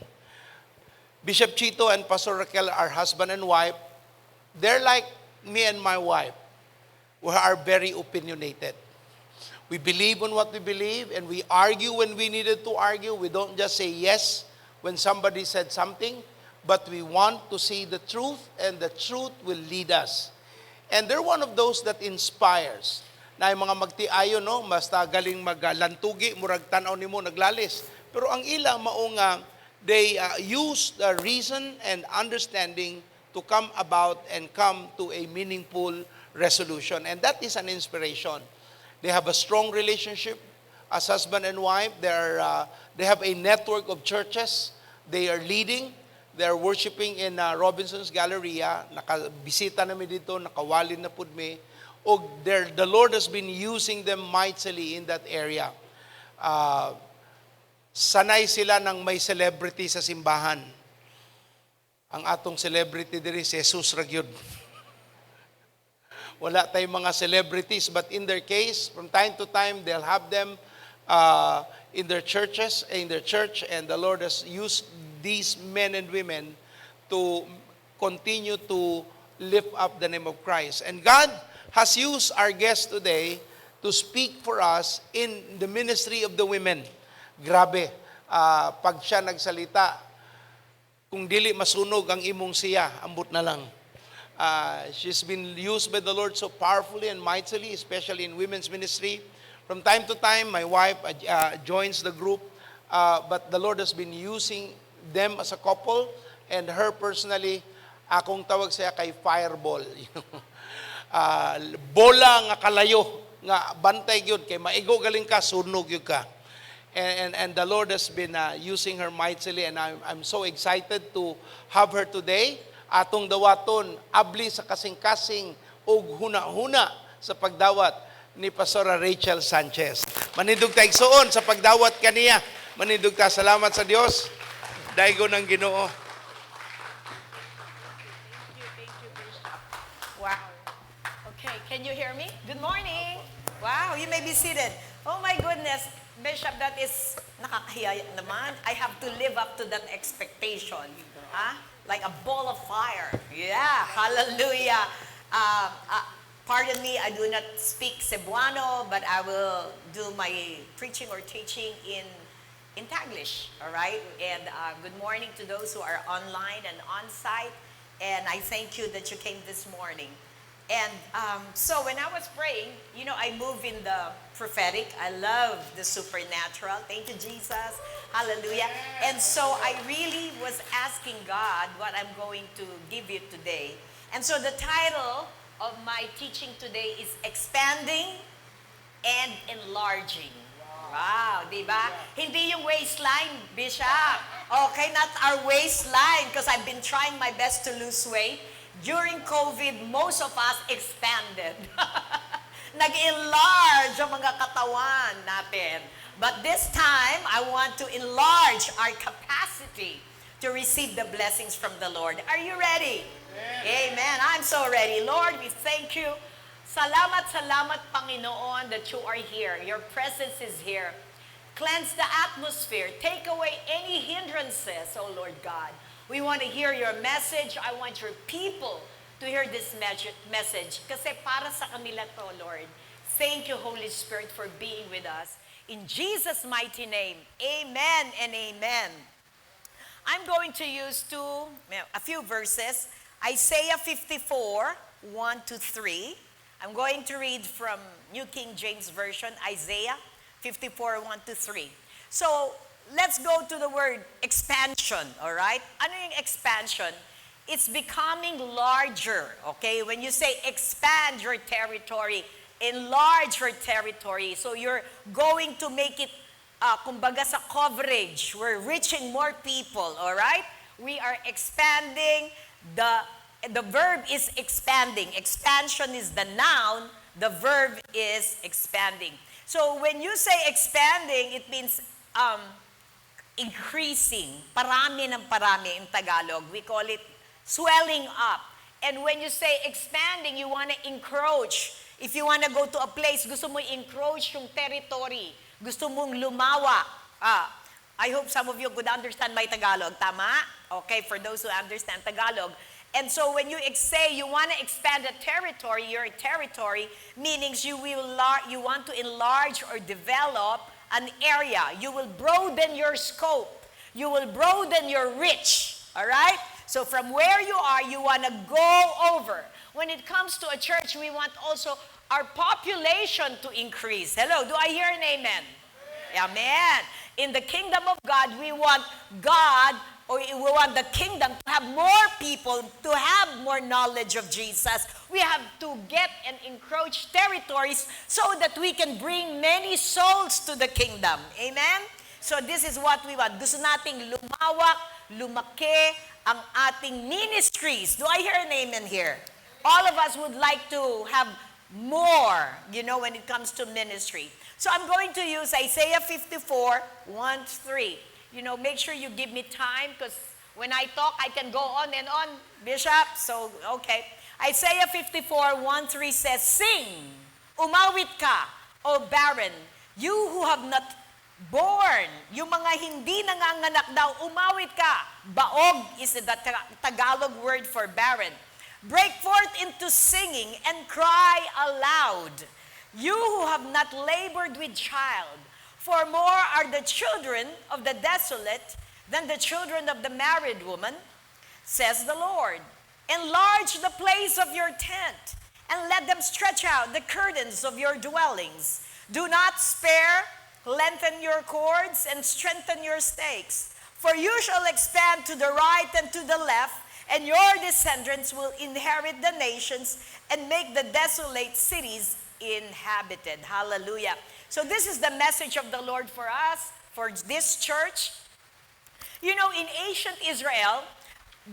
Bishop Chito and Pastor Raquel are husband and wife. They're like me and my wife. We are very opinionated. We believe on what we believe, and we argue when we needed to argue. We don't just say yes when somebody said something, but we want to see the truth, and the truth will lead us. And they're one of those that inspires. Na yung mga magtiayo, no, basta galing maglantugi, murag tan-aw nimo naglalis. Pero ang ila mao nga they use the reason and understanding to come about and come to a meaningful resolution. And that is an inspiration. They have a strong relationship as husband and wife. They have a network of churches. They are leading. They are worshiping in Robinson's Galleria. Nakabisita namin dito, nakawalin na pud mi. Og the Lord has been using them mightily in that area. Sanay sila ng may celebrity sa simbahan. Ang atong celebrity diri si Jesus ra gyud. Wala tayong mga celebrities, but in their case, from time to time, they'll have them in their churches, in their church, and the Lord has used these men and women to continue to lift up the name of Christ. And God has used our guest today to speak for us in the ministry of the women. Grabe, pag siya nagsalita, kung dili masunog ang imong siya, ambot na lang. She's been used by the Lord so powerfully and mightily, especially in women's ministry. From time to time, my wife joins the group, but the Lord has been using them as a couple, and her personally, akong tawag siya kay Fireball. Bola nga kalayo, nga bantay gyud kay maigo galing ka, sunog gyud ka. And the Lord has been using her mightily, and I'm so excited to have her today. Atong dawaton, abli sa kasing-kasing ug huna-huna sa pagdawat ni Pastora Rachel Sanchez. Manindog ta, igsuon, sa pagdawat kaniya. Manindog ta, salamat sa Dios. Daygon ang Ginoo. Thank you, Bishop. Wow. Okay, can you hear me? Good morning. Wow, you may be seated. Oh my goodness, Bishop, that is nakakahiya naman. I have to live up to that expectation. Huh? Like a ball of fire. Yeah, hallelujah. Pardon me, I do not speak Cebuano, but I will do my preaching or teaching in Taglish, all right? And good morning to those who are online and on site. And I thank you that you came this morning. And so when I was praying, I move in the prophetic. I love the supernatural. Thank you, Jesus. Hallelujah. And so I really was asking God what I'm going to give you today. And so the title of my teaching today is Expanding and Enlarging. Wow, di ba? Hindi yung waistline, Bishop. Okay, not our waistline because I've been trying my best to lose weight. During COVID, most of us expanded. Nag-enlarge ang mga katawan natin. But this time, I want to enlarge our capacity to receive the blessings from the Lord. Are you ready? Amen. I'm so ready. Lord, we thank you. Salamat, salamat, Panginoon, that you are here. Your presence is here. Cleanse the atmosphere. Take away any hindrances, oh Lord God. We want to hear your message. I want your people to hear this message. Kasi para sa kanila to, Lord. Thank you, Holy Spirit, for being with us. In Jesus' mighty name, amen and amen. I'm going to use a few verses. Isaiah 54, 1 to 3. I'm going to read from New King James Version, Isaiah 54, 1 to 3. So, let's go to the word expansion, all right? Ano yung expansion? It's becoming larger, okay? When you say expand your territory, enlarge your territory, so you're going to make it kumbaga sa coverage, we're reaching more people, all right? We are expanding. The verb is expanding. Expansion is the noun. The verb is expanding. So when you say expanding, it means increasing. Parami ng parami in Tagalog. We call it swelling up. And when you say expanding, you want to encroach. If you want to go to a place, gusto mo encroach yung territory. Gusto mong lumawak. I hope some of you could understand my Tagalog. Tama? Okay, for those who understand Tagalog. And so when you say you want to expand a territory, your territory, meaning you want to enlarge or develop an area. You will broaden your scope. You will broaden your reach. All right? So from where you are, you want to go over. When it comes to a church, we want also our population to increase. Hello, do I hear an amen? Amen. In the kingdom of God, we want God or we want the kingdom to have more people, to have more knowledge of Jesus. We have to get and encroach territories so that we can bring many souls to the kingdom. Amen? So this is what we want. Gusto nating lumawak, lumaki ang ating ministries. Do I hear an amen here? All of us would like to have more, when it comes to ministry. So So I'm going to use Isaiah 54, 1 3. Make sure you give me time because when I talk, I can go on and on, Bishop. So, okay. Isaiah 54, 1 3 says, "Sing, umawit ka, O barren, you who have not born," yung mga hindi nanganganak daw, umawit ka. Baog is the Tagalog word for barren. "Break forth into singing and cry aloud, you who have not labored with child, for more are the children of the desolate than the children of the married woman, says the Lord. Enlarge the place of your tent and let them stretch out the curtains of your dwellings. Do not spare, lengthen your cords and strengthen your stakes. For you shall expand to the right and to the left, and your descendants will inherit the nations and make the desolate cities inhabited." Hallelujah. So, this is the message of the Lord for us, for this church. In ancient Israel,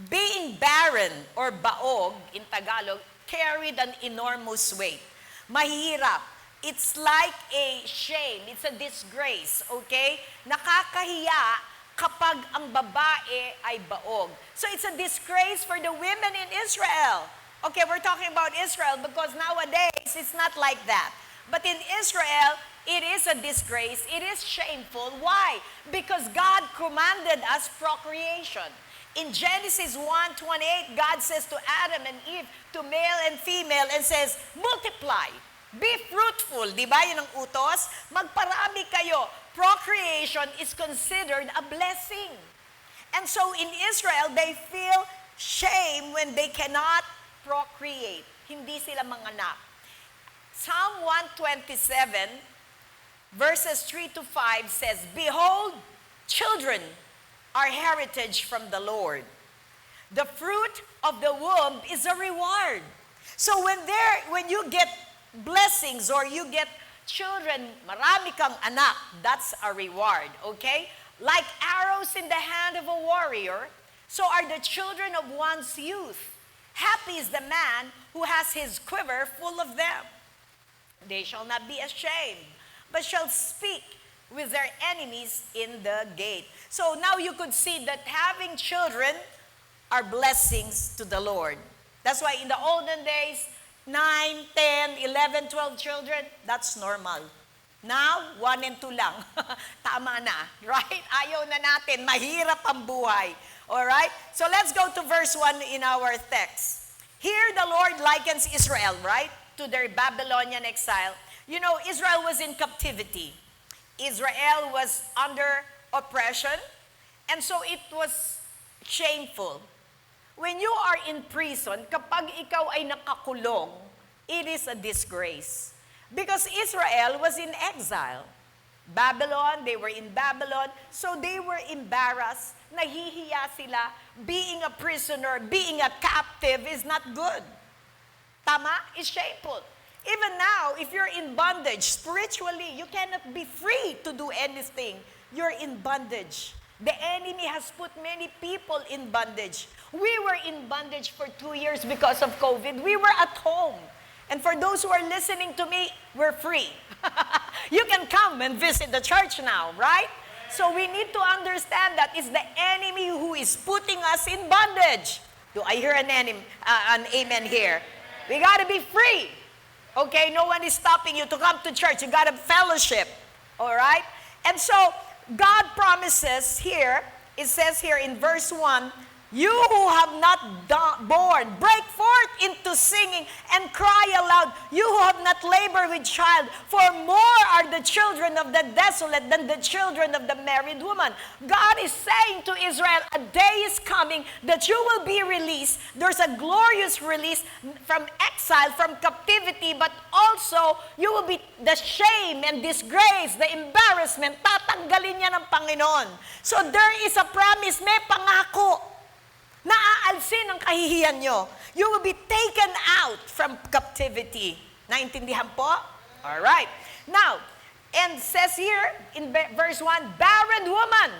being barren or baog in Tagalog carried an enormous weight. Mahirap. It's like a shame. It's a disgrace, okay? Nakakahiya kapag ang babae ay baog. So it's a disgrace for the women in Israel. Okay, we're talking about Israel because nowadays it's not like that. But in Israel, it is a disgrace. It is shameful. Why? Because God commanded us procreation. In Genesis 1:28, God says to Adam and Eve, to male and female, and says, "Multiply. Be fruitful." Di ba? Yun ang utos. Magparami kayo. Procreation is considered a blessing. And so in Israel, they feel shame when they cannot procreate. Hindi sila manganak. Psalm 127, verses 3 to 5 says, "Behold, children are heritage from the Lord. The fruit of the womb is a reward." So when you get blessings or you get children, marami kang anak, that's a reward, okay? "Like arrows in the hand of a warrior, so are the children of one's youth. Happy is the man who has his quiver full of them. They shall not be ashamed, but shall speak with their enemies in the gate." So now you could see that having children are blessings to the Lord. That's why in the olden days, 9, 10, 11, 12 children, that's normal. Now, 1 and 2 lang. Tama na, right? Ayaw na natin. Mahirap ang buhay. All right? So let's go to verse 1 in our text. Here the Lord likens Israel, right, to their Babylonian exile. Israel was in captivity. Israel was under oppression. And so it was shameful. When you are in prison, kapag ikaw ay nakakulong, it is a disgrace. Because Israel was in exile. Babylon, they were in Babylon, so they were embarrassed. Nahihiya sila. Being a prisoner, being a captive is not good. Tama? It's shameful. Even now, if you're in bondage spiritually, you cannot be free to do anything. You're in bondage. The enemy has put many people in bondage. We were in bondage for 2 years because of COVID. We were at home. And for those who are listening to me, we're free. You can come and visit the church now, right? So we need to understand that it's the enemy who is putting us in bondage. Do I hear an amen here? We got to be free. Okay, no one is stopping you to come to church. You got to fellowship. All right? And so God promises here, it says here in verse 1, "You who have not born, break forth into singing and cry aloud. You who have not labored with child, for more are the children of the desolate than the children of the married woman." God is saying to Israel, a day is coming that you will be released. There's a glorious release from exile, from captivity, but also you will be the shame and disgrace, the embarrassment, tatanggalin niya ng Panginoon. So there is a promise, may pangako na aalsin ang kahihiyan nyo. You will be taken out from captivity. Naintindihan po? All right. Now, and says here in verse 1, "Barren woman,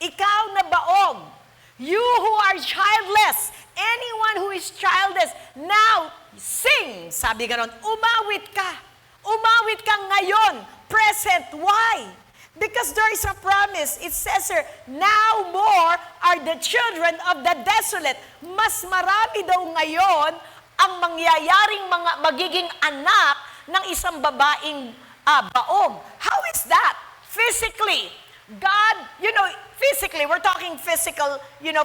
ikaw na baog, you who are childless," anyone who is childless, "now sing." Sabi ganon, umawit ka. Umawit ka ngayon. Present. Why? Because there is a promise. It says here, "Now more are the children of the desolate." Mas marami daw ngayon ang mangyayaring mga magiging anak ng isang babaeng baog. How is that? Physically, God, physically, we're talking physical,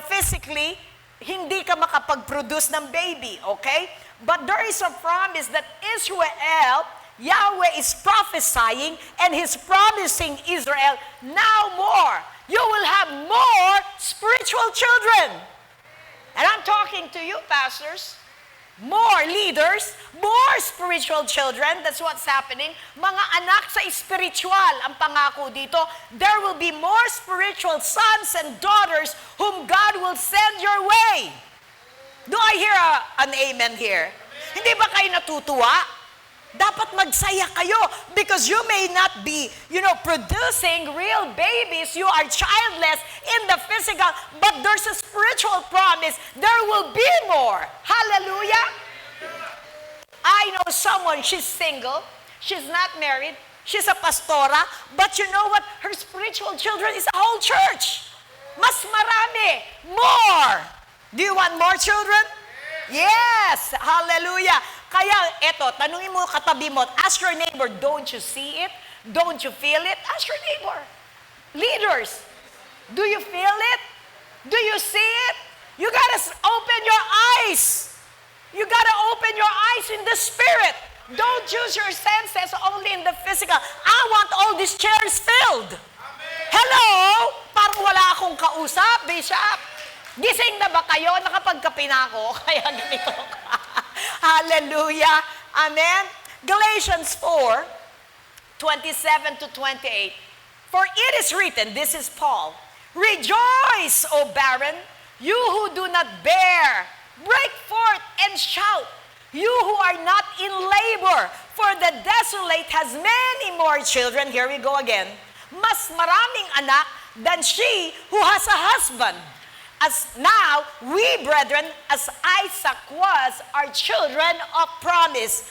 physically, hindi ka makapag-produce ng baby, okay? But there is a promise that Israel, Yahweh is prophesying and He's promising Israel, now more. You will have more spiritual children. And I'm talking to you, pastors. More leaders, more spiritual children. That's what's happening. Mga anak sa spiritual ang pangako dito. There will be more spiritual sons and daughters whom God will send your way. Do I hear an amen here? Hindi ba kayo natutuwa? Dapat magsaya kayo because you may not be producing real babies. You are childless in the physical, but there's a spiritual promise. There will be more. Hallelujah. I know someone, she's single, she's not married, she's a pastora, but you know what? Her spiritual children is a whole church. Mas marami. More. Do you want more children? Yes! Hallelujah! Kaya, eto, tanungin mo katabi mo, ask your neighbor, "Don't you see it? Don't you feel it?" Ask your neighbor. Leaders, do you feel it? Do you see it? You gotta open your eyes. You gotta open your eyes in the spirit. Don't use your senses only in the physical. I want all these chairs filled. Hello? Parang wala akong kausap, Bishop. Gising na ba kayo? Nakapagkape na ako, kaya ganito. Hallelujah. Amen. Galatians 4, 27 to 28. "For it is written," this is Paul, "Rejoice, O barren, you who do not bear. Break forth and shout, you who are not in labor, for the desolate has many more children." Here we go again. Mas maraming anak than she who has a husband. As now, we, brethren, as Isaac was, are children of promise.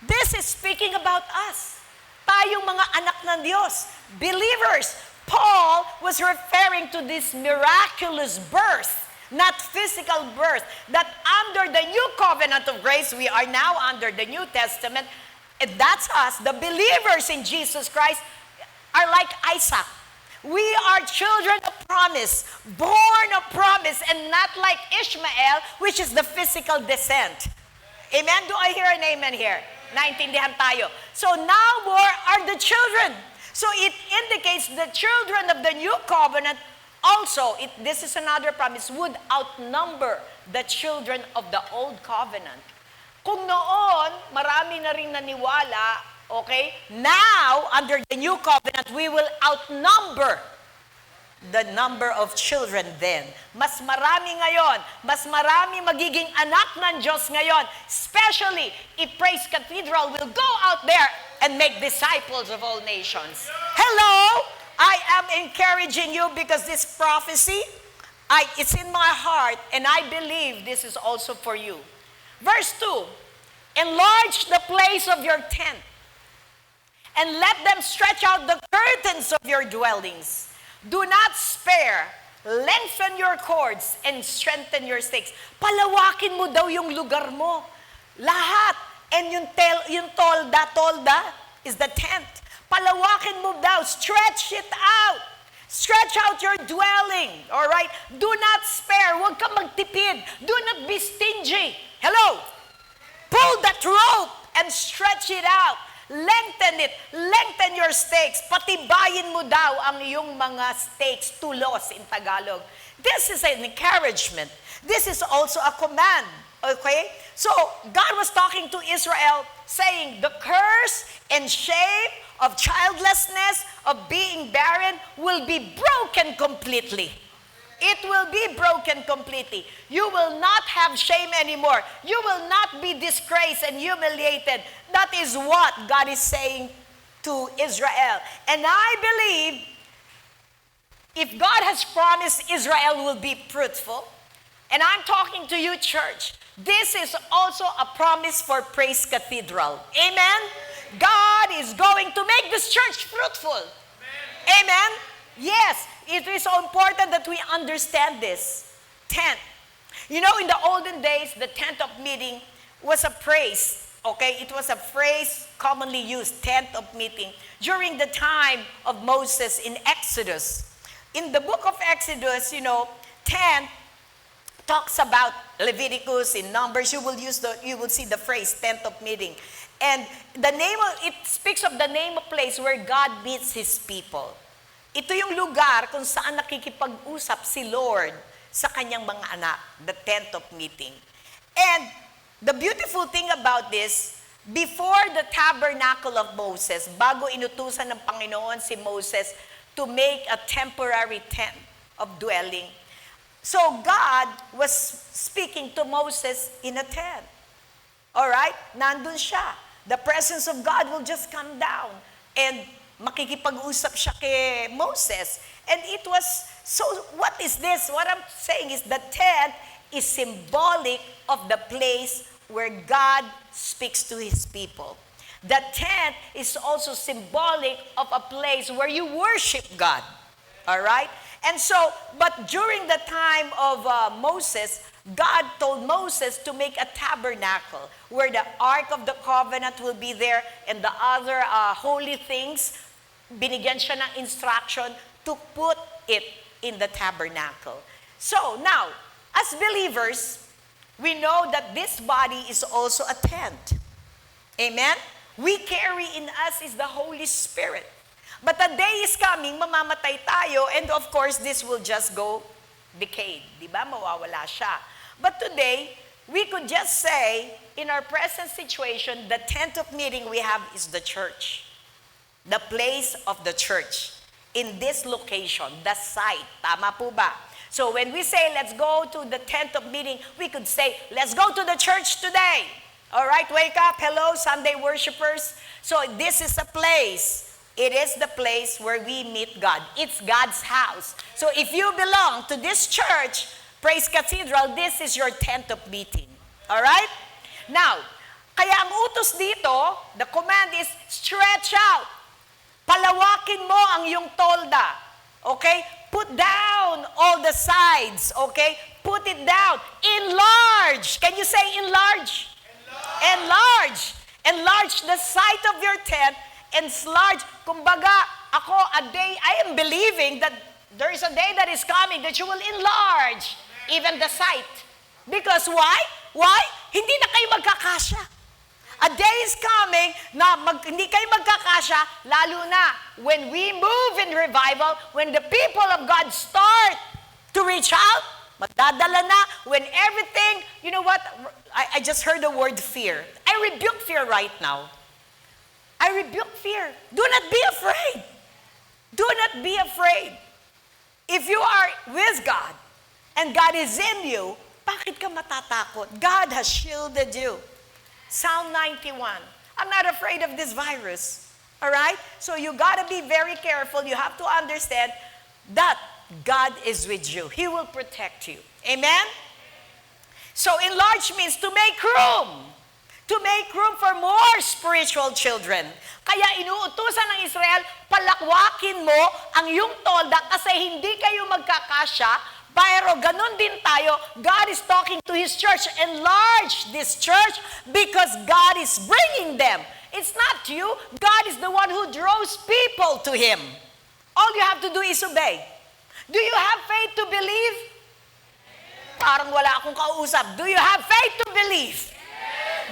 This is speaking about us. Tayong mga anak ng Diyos. Believers. Paul was referring to this miraculous birth, not physical birth, that under the new covenant of grace, we are now under the New Testament, and that's us, the believers in Jesus Christ, are like Isaac. We are children of promise, born of promise, and not like Ishmael, which is the physical descent. Amen? Do I hear an amen here? Naintindihan tayo. So now more are the children. So it indicates the children of the new covenant also, this is another promise, would outnumber the children of the old covenant. Kung noon, marami na rin naniwala, okay? Now, under the new covenant, we will outnumber the number of children then. Mas marami ngayon, mas marami magiging anak ng Diyos ngayon, especially if Praise Cathedral will go out there and make disciples of all nations. Hello! I am encouraging you because this prophecy, it's in my heart and I believe this is also for you. Verse 2, "Enlarge the place of your tent and let them stretch out the curtains of your dwellings. Do not spare. Lengthen your cords and strengthen your stakes." Palawakin mo daw yung lugar mo. Lahat. And yung tolda, tolda is the tent. Palawakin mo daw. Stretch it out. Stretch out your dwelling. All right? Do not spare. Huwag kang magtipid. Do not be stingy. Hello? Pull that rope and stretch it out. Lengthen it. Lengthen your stakes. Patibayin mo daw ang iyong mga stakes, tulos in Tagalog. This is an encouragement. This is also a command. Okay? So, God was talking to Israel, saying, the curse and shame of childlessness, of being barren, will be broken completely. It will be broken completely. You will not have shame anymore. You will not be disgraced and humiliated. That is what God is saying to Israel. And I believe if God has promised Israel will be fruitful, and I'm talking to you, church, this is also a promise for Praise Cathedral. Amen? God God is going to make this church fruitful. Amen? Yes, it is so important that we understand this. Tent. In the olden days, the tent of meeting was a phrase. Okay, it was a phrase commonly used, tent of meeting, during the time of Moses in Exodus. In the book of Exodus, tent talks about Leviticus, in Numbers, you will see the phrase tent of meeting. And the name of, it speaks of the name of place where God meets His people. Ito yung lugar kung saan nakikipag-usap si Lord sa kanyang mga anak, the tent of meeting. And the beautiful thing about this, before the tabernacle of Moses, bago inutusan ng Panginoon si Moses to make a temporary tent of dwelling, so God was speaking to Moses in a tent. All right? Nandun siya. The presence of God will just come down and makikipag-usap siya kay Moses. And it was, so what is this? What I'm saying is the tent is symbolic of the place where God speaks to His people. The tent is also symbolic of a place where you worship God. All right? And so, but during the time of Moses, God told Moses to make a tabernacle where the Ark of the Covenant will be there and the other holy things. Binigyan siya ng instruction to put it in the tabernacle. So now, as believers, we know that this body is also a tent. Amen? We carry in us is the Holy Spirit. But the day is coming, mamamatay tayo, and of course, this will just go decayed. Di ba? Mawawala siya. But today, we could just say, in our present situation, the tent of meeting we have is the church. The place of the church. In this location, the site. Tama po ba? So when we say, "Let's go to the tent of meeting," we could say, "Let's go to the church today." All right, wake up. Hello, Sunday worshipers. So this is a place. It is the place where we meet God. It's God's house. So if you belong to this church, Praise Cathedral, this is your tent of meeting. All right? Now, kaya ang utos dito, the command is stretch out. Palawakin mo ang iyong tolda. Okay? Put down all the sides. Okay? Put it down. Enlarge. Can you say enlarge? Enlarge. Enlarge the site of your tent. Enlarge. Kumbaga, ako, a day, I am believing that there is a day that is coming that you will enlarge even the site. Because why? Why? Hindi na kayo magkakasya. A day is coming na hindi kayo magkakasya, lalo na when we move in revival, when the people of God start to reach out, magdadala na, when everything, you know what? I just heard the word fear. I rebuke fear right now. I rebuke fear. Do not be afraid. Do not be afraid. If you are with God and God is in you, bakit ka matatakot? God has shielded you. Psalm 91. I'm not afraid of this virus. All right? So you got to be very careful. You have to understand that God is with you. He will protect you. Amen? So enlarge means to make room. To make room for more spiritual children. Kaya inuutusan ng Israel, palawakin mo ang iyong tolda kasi hindi kayo magkakasya. Pero ganun din tayo, God is talking to His church. Enlarge this church because God is bringing them. It's not you. God is the one who draws people to Him. All you have to do is obey. Do you have faith to believe? Parang wala akong kausap. Do you have faith to believe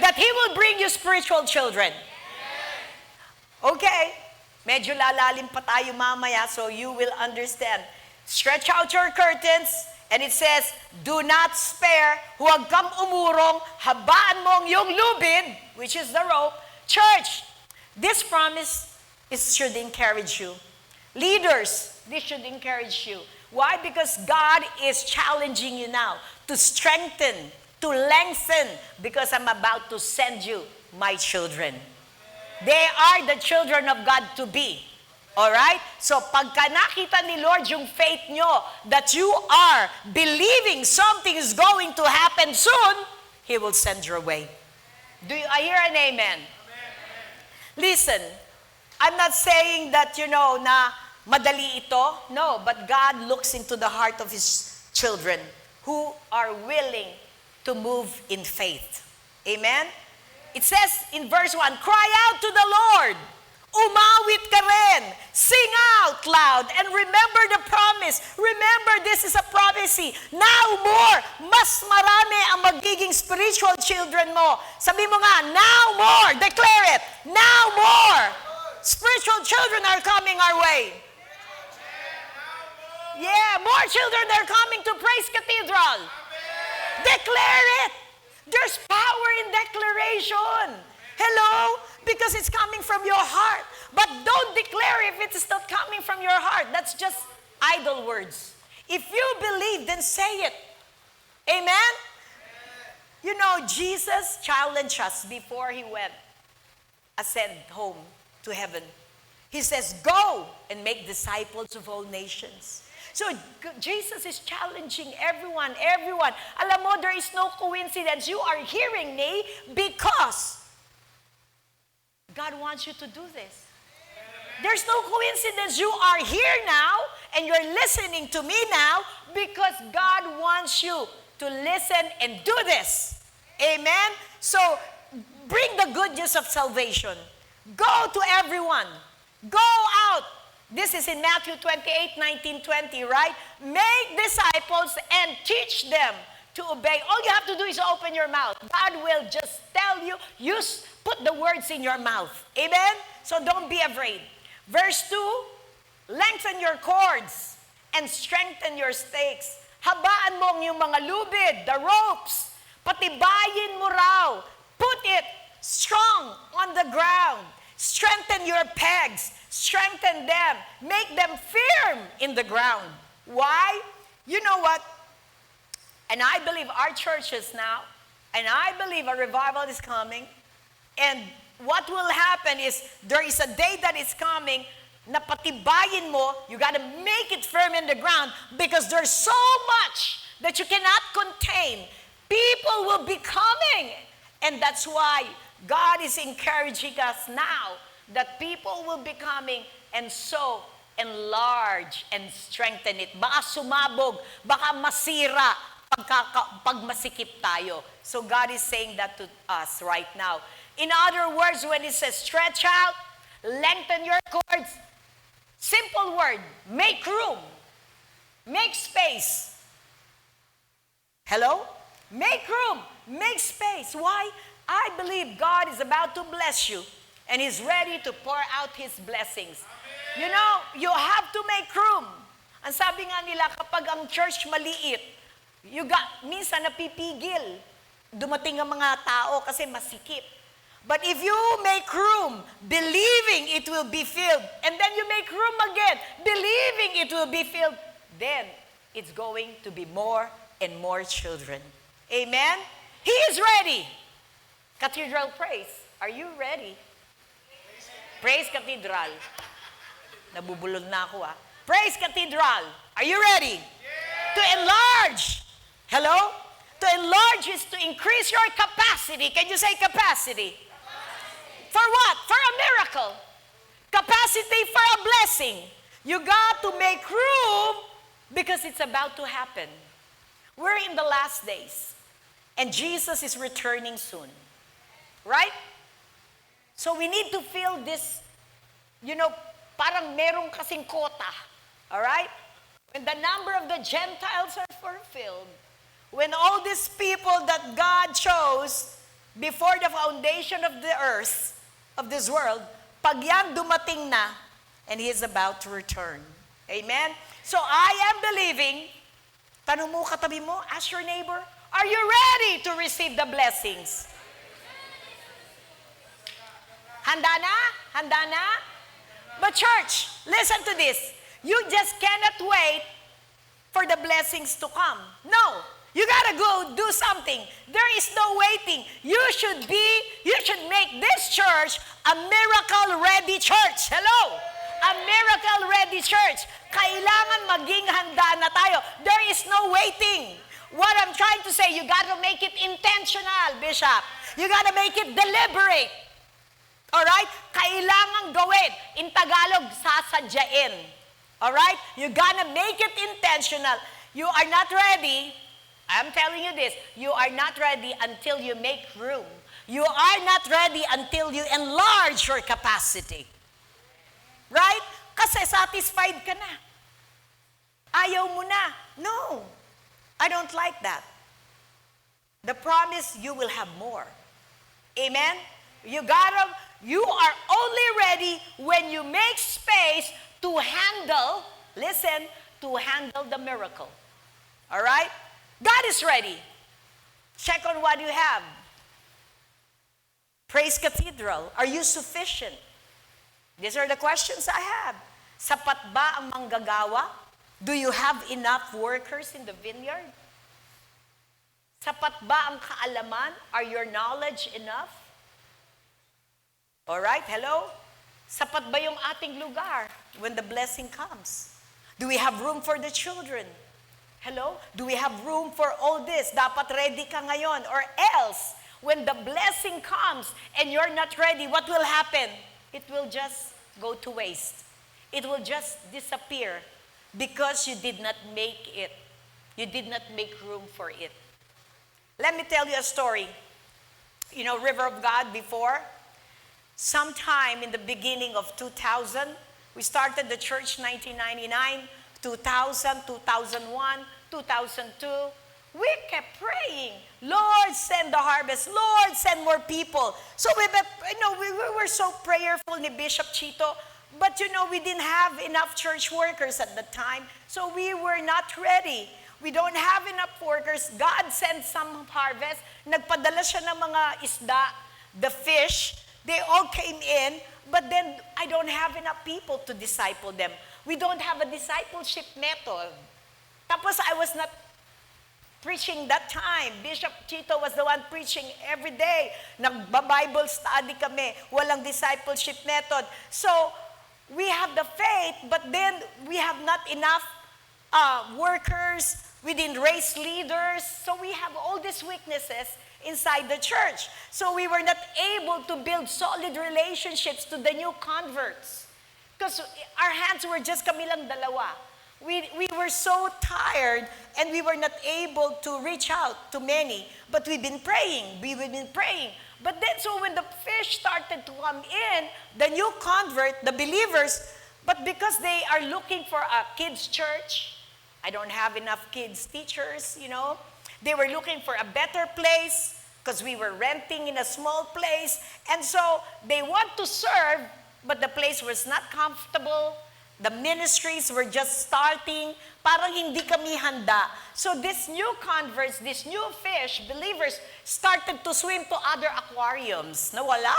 that He will bring you spiritual children? Okay. Medyo lalalim pa tayo mamaya so you will understand. Stretch out your curtains and it says, "Do not spare," huwag kang umurong, habaan mo ang iyong lubid, which is the rope. Church, this promise should encourage you. Leaders, this should encourage you. Why? Because God is challenging you now to strengthen, to lengthen, because I'm about to send you my children. They are the children of God to be. Alright? So pagka nakita ni Lord yung faith nyo that you are believing something is going to happen soon, He will send your way. Do you, I hear an amen? Listen, I'm not saying that na madali ito. No, but God looks into the heart of His children who are willing to move in faith. Amen? It says in verse 1, "Cry out to the Lord. Umawit ka rin. Sing out loud and remember the promise." Remember, this is a prophecy. Now more, mas marami ang magiging spiritual children mo. Sabi mo nga, "Now more." Declare it. Now more. Spiritual children are coming our way. Yeah, more children are coming to Praise Cathedral. Declare it. There's power in declaration. Hello? Because it's coming from your heart. But don't declare if it is not coming from your heart. That's just idle words. If you believe, then say it. Amen? Jesus challenged us before he went, ascend home to heaven. He says, "Go and make disciples of all nations." So, Jesus is challenging everyone, everyone. Alam mo, there is no coincidence. You are hearing me because God wants you to do this. There's no coincidence. You are here now and you're listening to me now because God wants you to listen and do this. Amen? So, bring the good news of salvation. Go to everyone. Go out. This is in Matthew 28, 19, 20, right? "Make disciples and teach them to obey." All you have to do is open your mouth. God will just tell you, use, put the words in your mouth. Amen? So don't be afraid. Verse 2, "Lengthen your cords and strengthen your stakes." Habaan mo ang iyong mga lubid, the ropes. Patibayin mo raw. Put it strong on the ground. Strengthen your pegs. Strengthen them. Make them firm in the ground. Why? You know what? And I believe our churches now, and I believe a revival is coming. And what will happen is there is a day that is coming na patibayin mo, you got to make it firm in the ground because there's so much that you cannot contain. People will be coming. And that's why God is encouraging us now that people will be coming, and so enlarge and strengthen it. Baka sumabog, baka masira pag masikip tayo. So God is saying that to us right now. In other words, when He says stretch out, lengthen your cords, simple word, make room, make space. Hello? Make room, make space. Why? I believe God is about to bless you and He's ready to pour out His blessings. You have to make room. Ang sabi nga nila, kapag ang church maliit, you got, minsan napipigil. Dumating ang mga tao kasi masikip. But if you make room, believing it will be filled, and then you make room again, believing it will be filled, then it's going to be more and more children. Amen? He is ready. Cathedral Praise. Are you ready? Praise Cathedral. Nabubulol na ako ah. Praise Cathedral. Are you ready? To enlarge. Hello? To enlarge is to increase your capacity. Can you say capacity? For what? For a miracle. Capacity for a blessing. You got to make room because it's about to happen. We're in the last days. And Jesus is returning soon. Right? So we need to feel this, parang merong kasing quota. All right? When the number of the Gentiles are fulfilled, when all these people that God chose before the foundation of the earth, of this world, pag yan dumating na, and He is about to return. Amen? So I am believing, tanong mo katabi mo, ask your neighbor, are you ready to receive the blessings? Handa na? Handa na? But church, listen to this. You just cannot wait for the blessings to come. No. You gotta go do something. There is no waiting. You should make this church a miracle ready church. Hello? A miracle ready church. Kailangan maging handa na tayo. There is no waiting. What I'm trying to say, you gotta make it intentional, Bishop. You gotta make it deliberate. Alright? Kailangan gawin. In Tagalog, sasadyain. Alright? You gotta make it intentional. You are not ready. I'm telling you this. You are not ready until you make room. You are not ready until you enlarge your capacity. Right? Kasi satisfied ka na. Ayaw mo na. No. I don't like that. The promise, you will have more. Amen? You are only ready when you make space to handle, listen, to handle the miracle. All right? God is ready. Check on what you have. Praise Cathedral, are you sufficient? These are the questions I have. Sapat ba ang manggagawa? Do you have enough workers in the vineyard? Sapat ba ang kaalaman? Are your knowledge enough? All right, hello? Sapat ba yung ating lugar when the blessing comes? Do we have room for the children? Hello? Do we have room for all this? Dapat ready ka ngayon. Or else, when the blessing comes and you're not ready, what will happen? It will just go to waste. It will just disappear because you did not make it. You did not make room for it. Let me tell you a story. You know, River of God before, sometime in the beginning of 2000, we started the church 1999, 2000, 2001, 2002. We kept praying, "Lord, send the harvest. Lord, send more people." So we were so prayerful ni Bishop Chito. But we didn't have enough church workers at the time. So we were not ready. We don't have enough workers. God sent some harvest. Nagpadala siya ng mga isda, the fish. They all came in, but then I don't have enough people to disciple them. We don't have a discipleship method. Tapos I was not preaching that time. Bishop Chito was the one preaching every day. Nagba-Bible study kami. Walang discipleship method. So, we have the faith, but then we have not enough workers. We didn't raise leaders. So we have all these weaknesses inside the church. So we were not able to build solid relationships to the new converts. Because our hands were just kami lang dalawa. We were so tired and we were not able to reach out to many. But we've been praying. We've been praying. But then, so when the fish started to come in, the new convert, the believers, but because they are looking for a kids' church, I don't have enough kids teachers. They were looking for a better place because we were renting in a small place. And so they want to serve, but the place was not comfortable. The ministries were just starting. Parang hindi kami handa. So this new converts, this new fish, believers, started to swim to other aquariums. Nawala.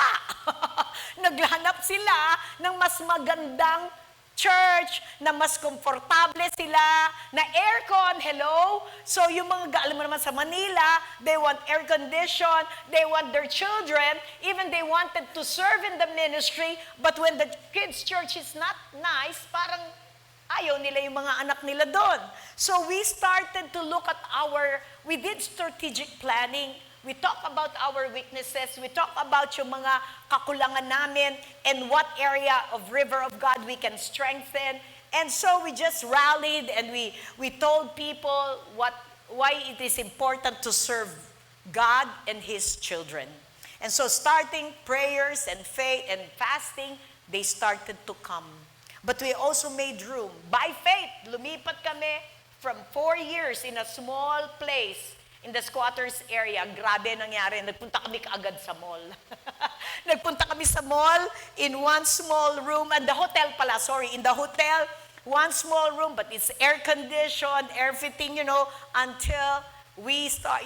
Naghanap sila ng mas magandang church, na mas komportable sila, na aircon, hello? So yung mga, alam mo naman sa Manila, they want air condition, they want their children, even they wanted to serve in the ministry, but when the kids' church is not nice, parang ayaw nila yung mga anak nila doon. So we started to look at our, we did strategic planning. We talk about our weaknesses. We talk about yung mga kakulangan namin and what area of River of God we can strengthen. And so we just rallied and we told people why it is important to serve God and His children. And so starting prayers and faith and fasting, they started to come. But we also made room. By faith, lumipat kami from 4 years in a small place in the squatters area. Grabe nangyari. Nagpunta kami kaagad sa mall. Nagpunta kami sa mall in one small room. And the hotel pala, sorry, in the hotel, one small room, but it's air-conditioned, everything, until we start,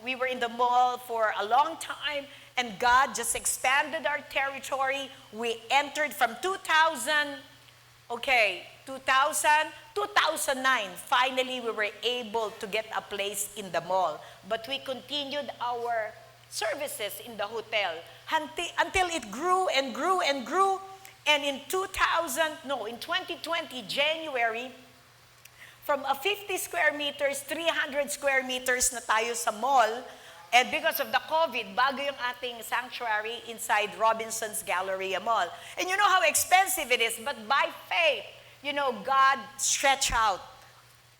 we were in the mall for a long time, and God just expanded our territory. We entered from 2000, okay, 2000, 2009, finally we were able to get a place in the mall. But we continued our services in the hotel until it grew and grew and grew. And in 2000, no, in 2020, January, from a 50 square meters, 300 square meters na tayo sa mall, And because of the COVID, bago yung ating sanctuary inside Robinson's Galleria Mall. And you know how expensive it is, but by faith, God stretched out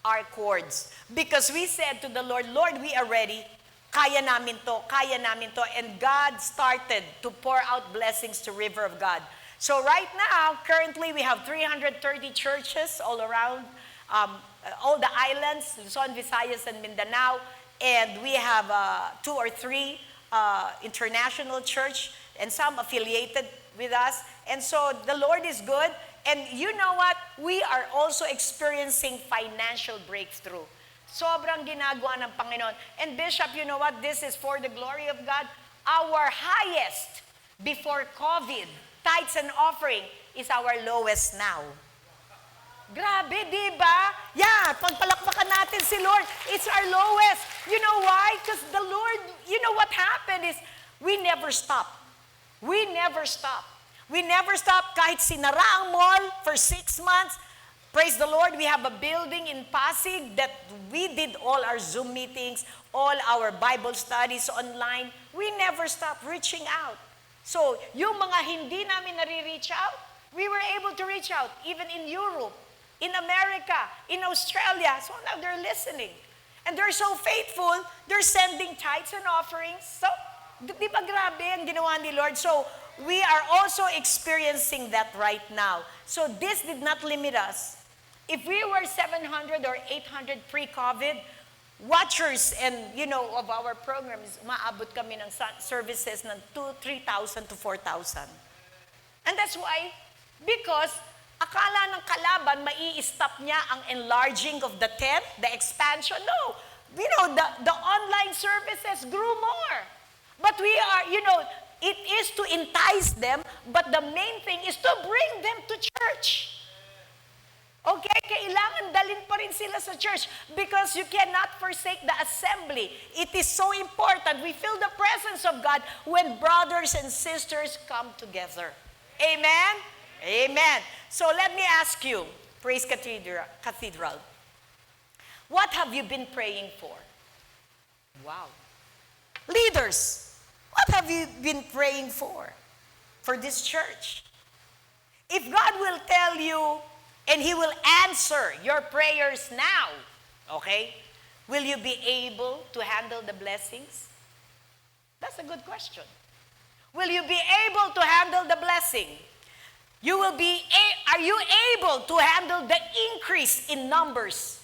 our cords. Because we said to the Lord, "Lord, we are ready. Kaya namin to, kaya namin to." And God started to pour out blessings to River of God. So right now, currently, we have 330 churches all around, all the islands, Luzon, Visayas, and Mindanao. And we have two or three international church and some affiliated with us. And so the Lord is good. And you know what? We are also experiencing financial breakthrough. Sobrang ginagawa ng Panginoon. And Bishop, you know what? This is for the glory of God. Our highest before COVID, tithes and offering, is our lowest now. Grabe, di ba? Yeah, pagpalakpakan natin si Lord, it's our lowest. You know why? Because the Lord, you know what happened is we never stop. We never stop. We never stop kahit sinara ang mall for 6 months. Praise the Lord, we have a building in Pasig that we did all our Zoom meetings, all our Bible studies online. We never stop reaching out. So, yung mga hindi namin nare-reach out, we were able to reach out even in Europe, in America, in Australia. So now they're listening. And they're so faithful, they're sending tithes and offerings. So, di ba grabe ang ginawa ni Lord? So, we are also experiencing that right now. So, this did not limit us. If we were 700 or 800 pre-COVID, watchers and of our programs, maabot kami ng services ng 2, 3,000 to 4,000. And that's why, because akala ng kalaban, mai-stop niya ang enlarging of the tent, the expansion. No. The online services grew more. But we are, it is to entice them, but the main thing is to bring them to church. Okay, kailangan dalin pa rin sila sa church because you cannot forsake the assembly. It is so important. We feel the presence of God when brothers and sisters come together. Amen? Amen. So let me ask you, Praise Cathedral, what have you been praying for? Wow. Leaders, what have you been praying for? For this church? If God will tell you and He will answer your prayers now, okay? Will you be able to handle the blessings? That's a good question. Will you be able to handle the blessing? Are you able to handle the increase in numbers?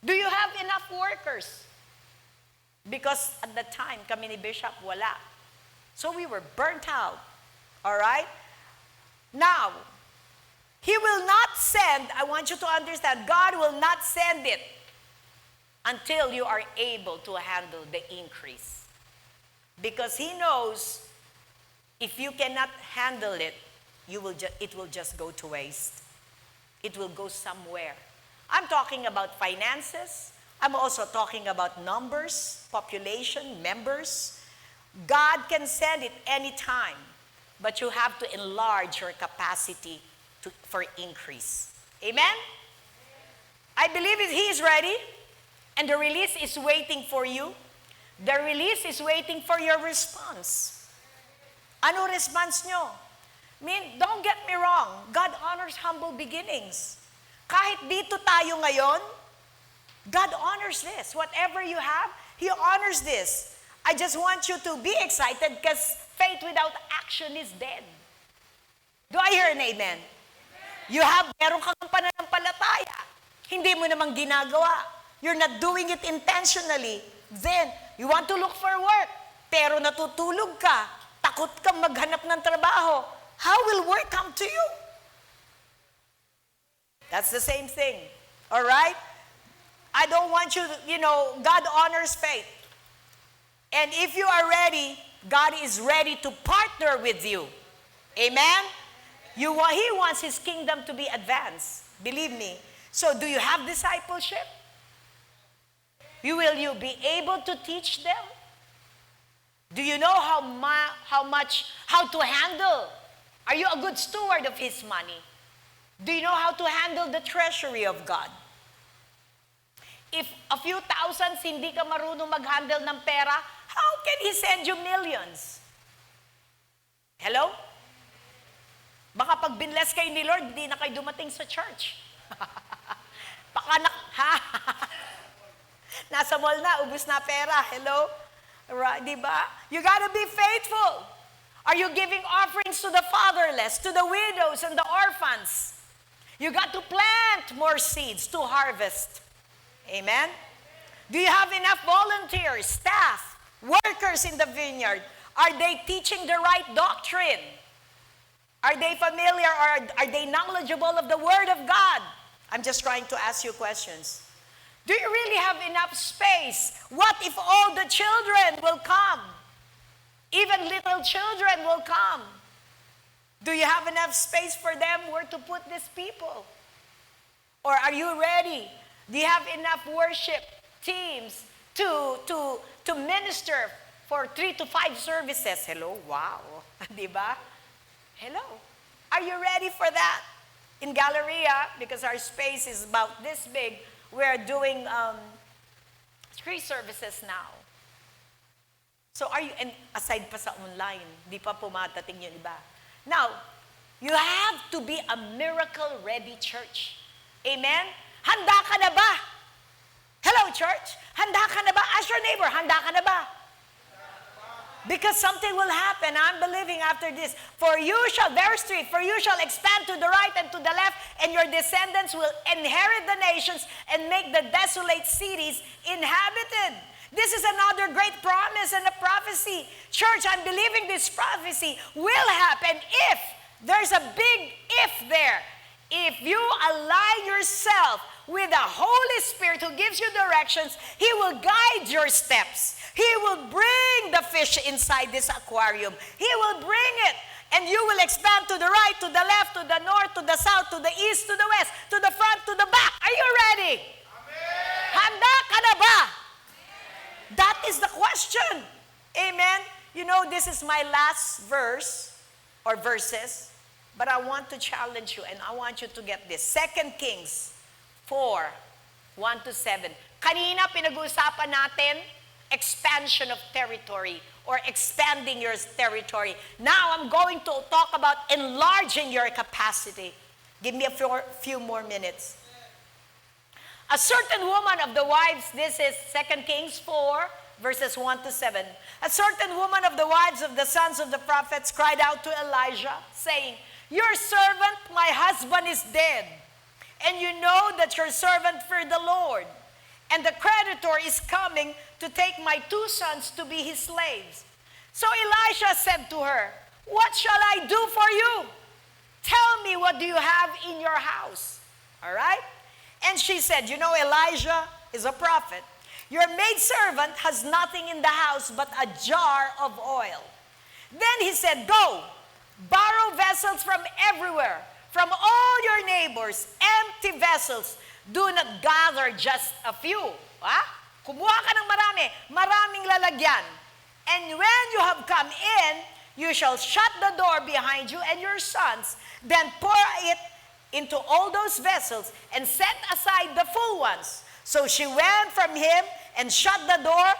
Do you have enough workers? Because at the time, kami ni Bishop, wala. So we were burnt out. All right? Now, He will not send, I want you to understand, God will not send it until you are able to handle the increase. Because He knows if you cannot handle it, it will just go to waste. It will go somewhere. I'm talking about finances. I'm also talking about numbers, population, members. God can send it anytime, but you have to enlarge your capacity for increase. Amen? I believe He is ready, and the release is waiting for you. The release is waiting for your response. Ano response nyo? I mean, don't get me wrong. God honors humble beginnings. Kahit dito tayo ngayon, God honors this. Whatever you have, He honors this. I just want you to be excited because faith without action is dead. Do I hear an amen? Meron kang pananampalataya. Hindi mo namang ginagawa. You're not doing it intentionally. Then, you want to look for work, pero natutulog ka, takot kang maghanap ng trabaho. How will work come to you? That's the same thing. All right? I don't want you to, God honors faith. And if you are ready, God is ready to partner with you. Amen? He wants His kingdom to be advanced. Believe me. So, do you have discipleship? Will you be able to teach them? Do you know how to handle? Are you a good steward of His money? Do you know how to handle the treasury of God? If a few thousands hindi ka marunong mag-handle ng pera, How can He send you millions? Hello? Baka pag binless kayo ni Lord, hindi na kayo dumating sa church. Baka na, ha? Nasa mall na, ubus na pera. Hello? Right, di ba? You gotta be faithful. Are you giving offerings to the fatherless, to the widows, and the orphans? You got to plant more seeds to harvest. Amen? Do you have enough volunteers, staff, workers in the vineyard? Are they teaching the right doctrine? Are they familiar or are they knowledgeable of the Word of God? I'm just trying to ask you questions. Do you really have enough space? What if all the children will come? Even little children will come. Do you have enough space for them where to put these people? Or are you ready? Do you have enough worship teams to minister for three to five services? Hello? Wow. Di ba? Hello. Are you ready for that? In Galleria, because our space is about this big, we're doing three services now. So are you, and aside pa sa online, di pa pumatating yung iba. Now, you have to be a miracle-ready church. Amen? Handa ka na ba? Hello, church? Handa ka na ba? Ask your neighbor, handa ka na ba? Because something will happen. I'm believing after this. For you shall, verse 3, for you shall expand to the right and to the left, and your descendants will inherit the nations and make the desolate cities inhabited. This is another great promise and a prophecy. Church, I'm believing this prophecy will happen if there's a big if there. If you align yourself with the Holy Spirit who gives you directions, He will guide your steps. He will bring the fish inside this aquarium. He will bring it. And you will expand to the right, to the left, to the north, to the south, to the east, to the west, to the front, to the back. Are you ready? Handa ka na ba? That is the question. Amen. You know, this is my last verse or verses, but I want to challenge you and I want you to get this. 2 Kings 4, 1 to 7. Kanina pinag-uusapan natin expansion of territory or expanding your territory. Now I'm going to talk about enlarging your capacity. Give me a few more minutes. A certain woman of the wives, this is 2 Kings 4, verses 1 to 7. A certain woman of the wives of the sons of the prophets cried out to Elijah, saying, "Your servant, my husband, is dead. And you know that your servant feared the Lord. And the creditor is coming to take my two sons to be his slaves." So Elisha said to her, "What shall I do for you? Tell me, what do you have in your house?" All right? And she said, you know, Elijah is a prophet. "Your maidservant has nothing in the house but a jar of oil." Then he said, "Go, borrow vessels from everywhere, from all your neighbors, empty vessels. Do not gather just a few." Ha? Kumuha ka ng marami, maraming lalagyan. "And when you have come in, you shall shut the door behind you and your sons. Then pour it into all those vessels and set aside the full ones." So she went from him and shut the door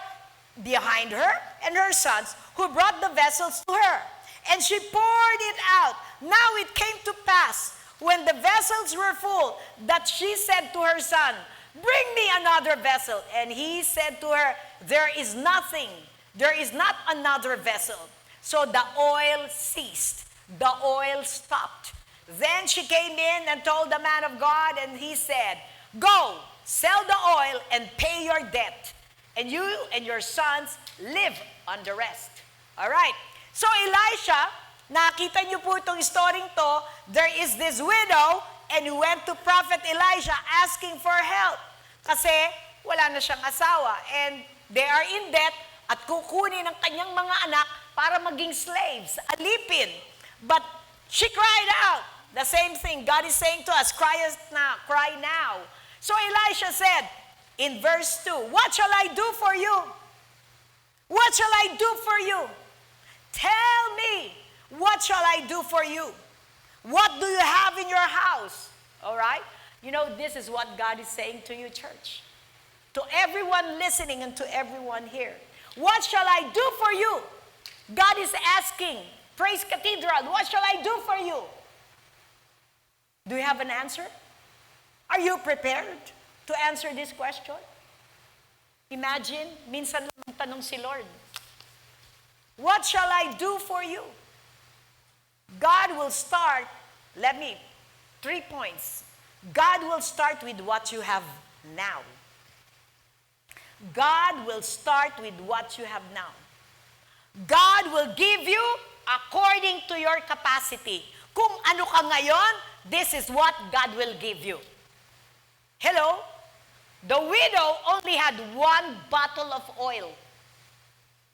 behind her and her sons, who brought the vessels to her. And she poured it out. Now it came to pass, when the vessels were full, that she said to her son, "Bring me another vessel." And he said to her, "There is nothing. There is not another vessel." So the oil ceased. The oil stopped. Then she came in and told the man of God, and he said, "Go, sell the oil and pay your debt, and you and your sons live on the rest." All right. So Elisha, nakita niyo po itong story to, there is this widow and who went to Prophet Elijah asking for help. Kasi wala na siyang asawa and they are in debt at kukunin ang kanyang mga anak para maging slaves, alipin. But she cried out. The same thing God is saying to us, cry us now, cry now. So Elisha said in verse 2, "What shall I do for you? What shall I do for you? Tell me, what shall I do for you? What do you have in your house?" All right? You know, this is what God is saying to you, church. To everyone listening and to everyone here. What shall I do for you? God is asking, Praise Cathedral, what shall I do for you? Do you have an answer? Are you prepared to answer this question? Imagine, minsan lang tanong si Lord, "What shall I do for you?" God will start, let me, three points. God will start with what you have now. God will start with what you have now. God will give you according to your capacity. Kung ano ka ngayon, this is what God will give you. Hello? The widow only had one bottle of oil.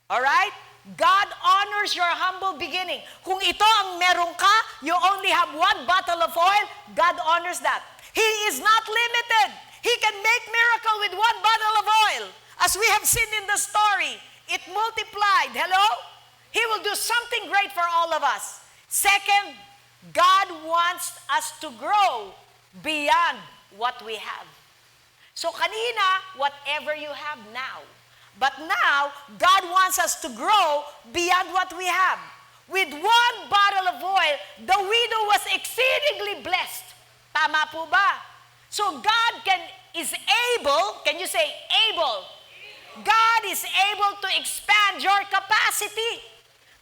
All right? God honors your humble beginning. Kung ito ang meron ka, you only have one bottle of oil, God honors that. He is not limited. He can make miracle with one bottle of oil. As we have seen in the story, it multiplied. Hello? He will do something great for all of us. Second, God wants us to grow beyond what we have. So kanina, whatever you have now. But now, God wants us to grow beyond what we have. With one bottle of oil, the widow was exceedingly blessed. Tama po ba? So God can is able, can you say "able"? God is able to expand your capacity.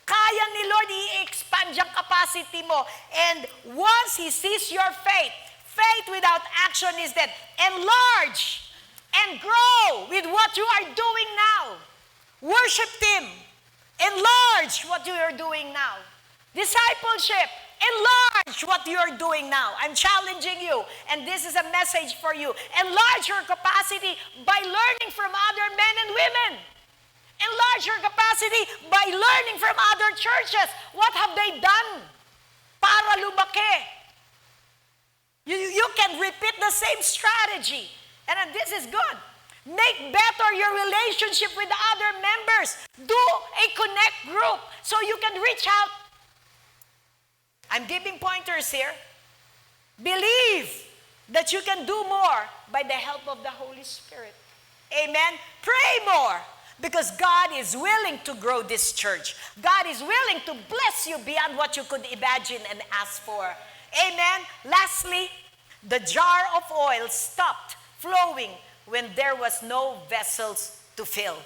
Kaya ni Lord i-expand yung capacity mo. And once He sees your faith, faith without action is dead. Enlarge and grow with what you are doing now. Worship team, enlarge what you are doing now. Discipleship, enlarge what you are doing now. I'm challenging you, and this is a message for you. Enlarge your capacity by learning from other men and women. Enlarge your capacity by learning from other churches. What have they done para lumaki? You can repeat the same strategy. And this is good. Make better your relationship with other members. Do a connect group so you can reach out. I'm giving pointers here. Believe that you can do more by the help of the Holy Spirit. Amen. Pray more because God is willing to grow this church. God is willing to bless you beyond what you could imagine and ask for. Amen. Lastly, the jar of oil stopped flowing when there was no vessels to fill.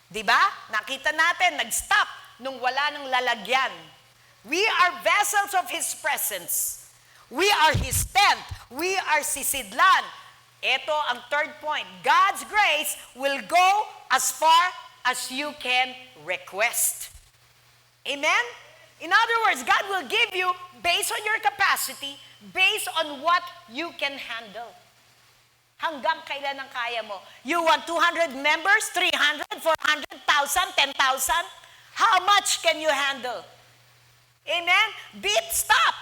'Di ba? Nakita natin, nag-stop nung wala nang lalagyan. We are vessels of His presence. We are His tent. We are sisidlan. Ito ang third point. God's grace will go as far as you can request. Amen? In other words, God will give you based on your capacity, based on what you can handle. Hanggang kailan ang kaya mo? You want 200 members, 300, 400, 1,000, 10,000? How much can you handle? Amen? Beat, stop.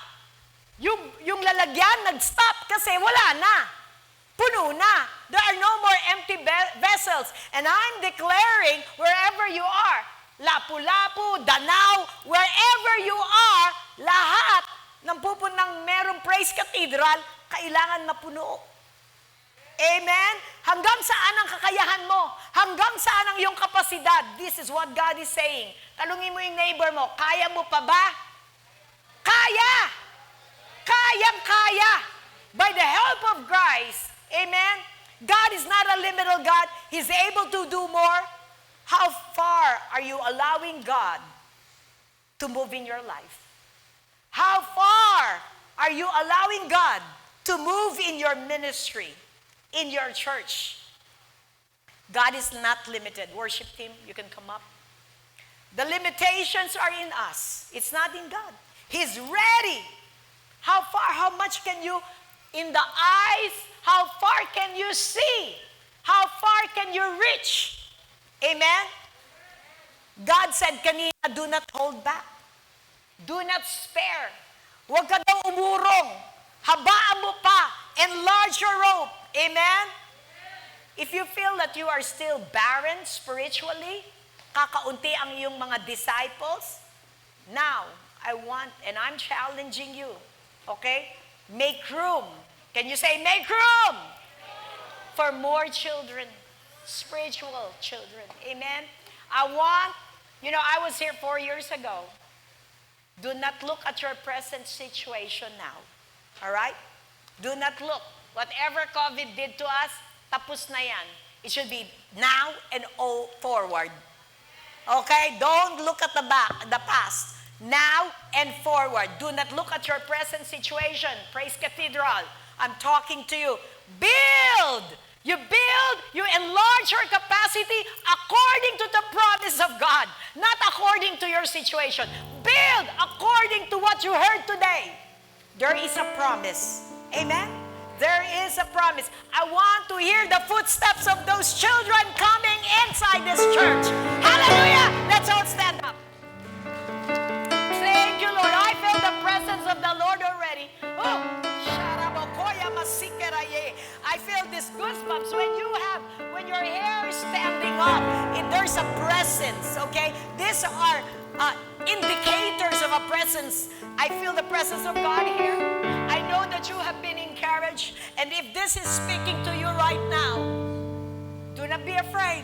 Yung lalagyan, nag-stop kasi wala na. Puno na. There are no more empty vessels. And I'm declaring wherever you are, Lapu-Lapu, Danao, wherever you are, lahat ng pupunang merong Praise Cathedral, kailangan mapuno. Amen? Hanggang saan ang kakayahan mo? Hanggang saan ang iyong kapasidad? This is what God is saying. Tanungin mo yung neighbor mo, "Kaya mo pa ba?" Kaya! Kayang-kaya! By the help of Christ, amen? God is not a limited God. He's able to do more. How far are you allowing God to move in your life? How far are you allowing God to move in your ministry, in your church? God is not limited. Worship team, you can come up. The limitations are in us. It's not in God. He's ready. How far, how much can you, in the eyes, how far can you see? How far can you reach? Amen? God said kanina, "Do not hold back. Do not spare." Huwag ka daw umurong. Habaan mo pa. Enlarge your rope. Amen? If you feel that you are still barren spiritually, kakaunti ang iyong mga disciples, now, I want, and I'm challenging you, okay? Make room. Can you say, "Make room"? For more children, spiritual children. Amen? I want, I was here 4 years ago. Do not look at your present situation now. All right? Do not look. Whatever COVID did to us, tapos na yan. It should be now and all forward. Okay? Don't look at the back, the past. Now and forward. Do not look at your present situation. Praise Cathedral. I'm talking to you. Build! You build, you enlarge your capacity according to the promise of God, not according to your situation. Build according to what you heard today. There is a promise. Amen? There is a promise. I want to hear the footsteps of those children coming inside this church. Hallelujah! Let's all stand up. Thank you, Lord. I feel the presence of the Lord already. Oh, sharabokoya masikeraye. I feel this goosebumps when your hair is standing up. There's a presence, okay? These are indicators of a presence. I feel the presence of God here. I know that you have been encouraged. And if this is speaking to you right now, do not be afraid.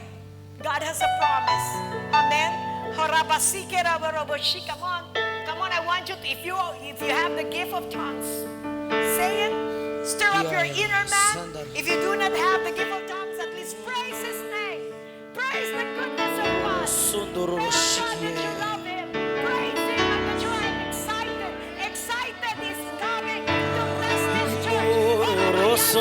God has a promise. Amen. Harabasikerabaraboshi. Come on. Come on. I want you to, if you have the gift of tongues, say it. Stir up your inner man. If you do not have the gift of tongues, at least praise His name. Praise the goodness of God. Tell God that you love Him. Praise Him and that you are excited. Excited is coming to bless this church. Oro. Those who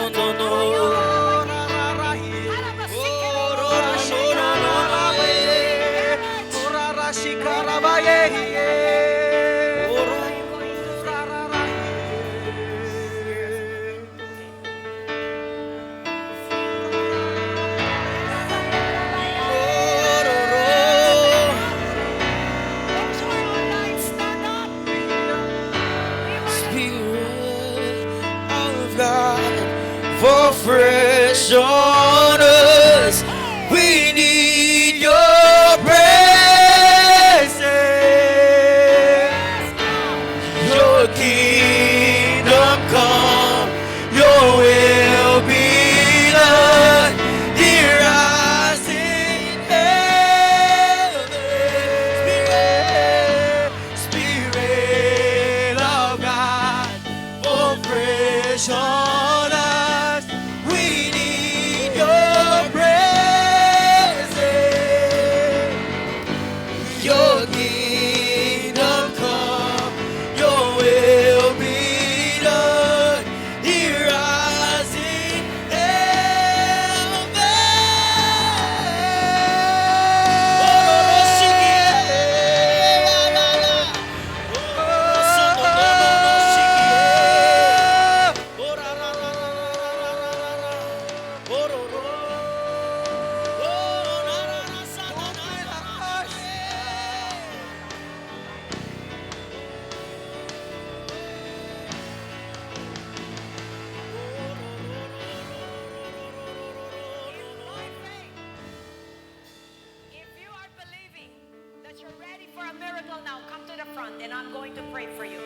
are online, stand up. We want Spirit of God, fall fresh on us. We need your presence. Your kingdom come, your will be done here as in heaven. Spirit, Spirit of God, fall fresh on us. We need your presence. Your kingdom come, your will be done here as in heaven. By faith, if you are believing that you're ready for a miracle now, come to the front and I'm going to pray for you.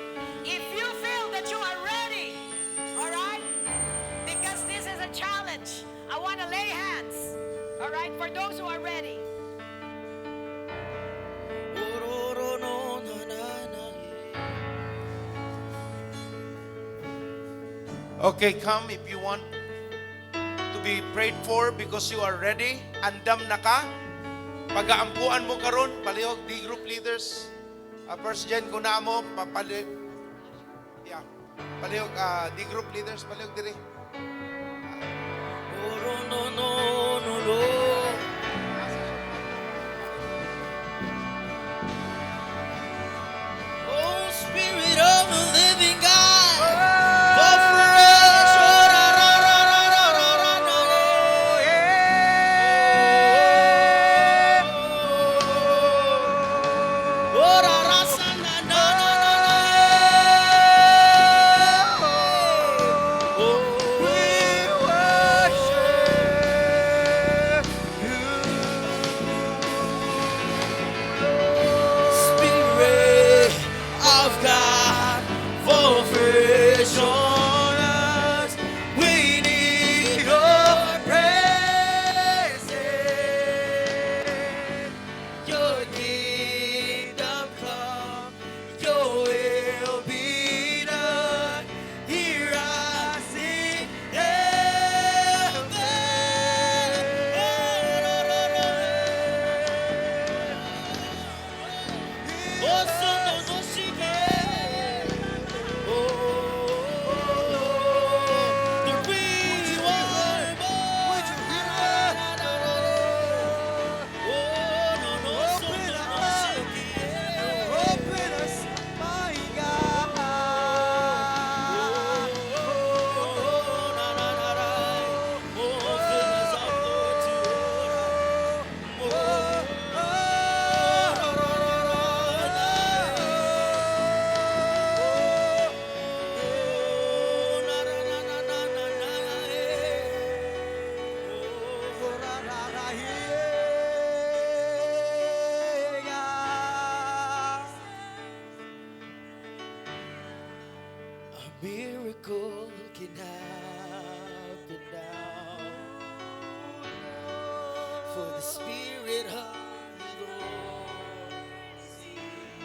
If you feel that you are ready, all right? Because this is a challenge. I want to lay hands, all right, for those who are ready. Okay, come if you want to be prayed for because you are ready. Andam na ka. Pagaampuan mo karon, palihog di group leaders. First gen ko na mo papali. Yeah. Palihog di group leaders, palihog diri. Oro no no no no. Oh, Spirit of the living God, fall fresh. Oh, ra, ra, ra, ra, ra, ra, ra, ra, eh. Oh, ra, ra, sa, na, na, na, na, na, eh. Oh, We worship. Miracle can happen now. For the Spirit of the Lord is here.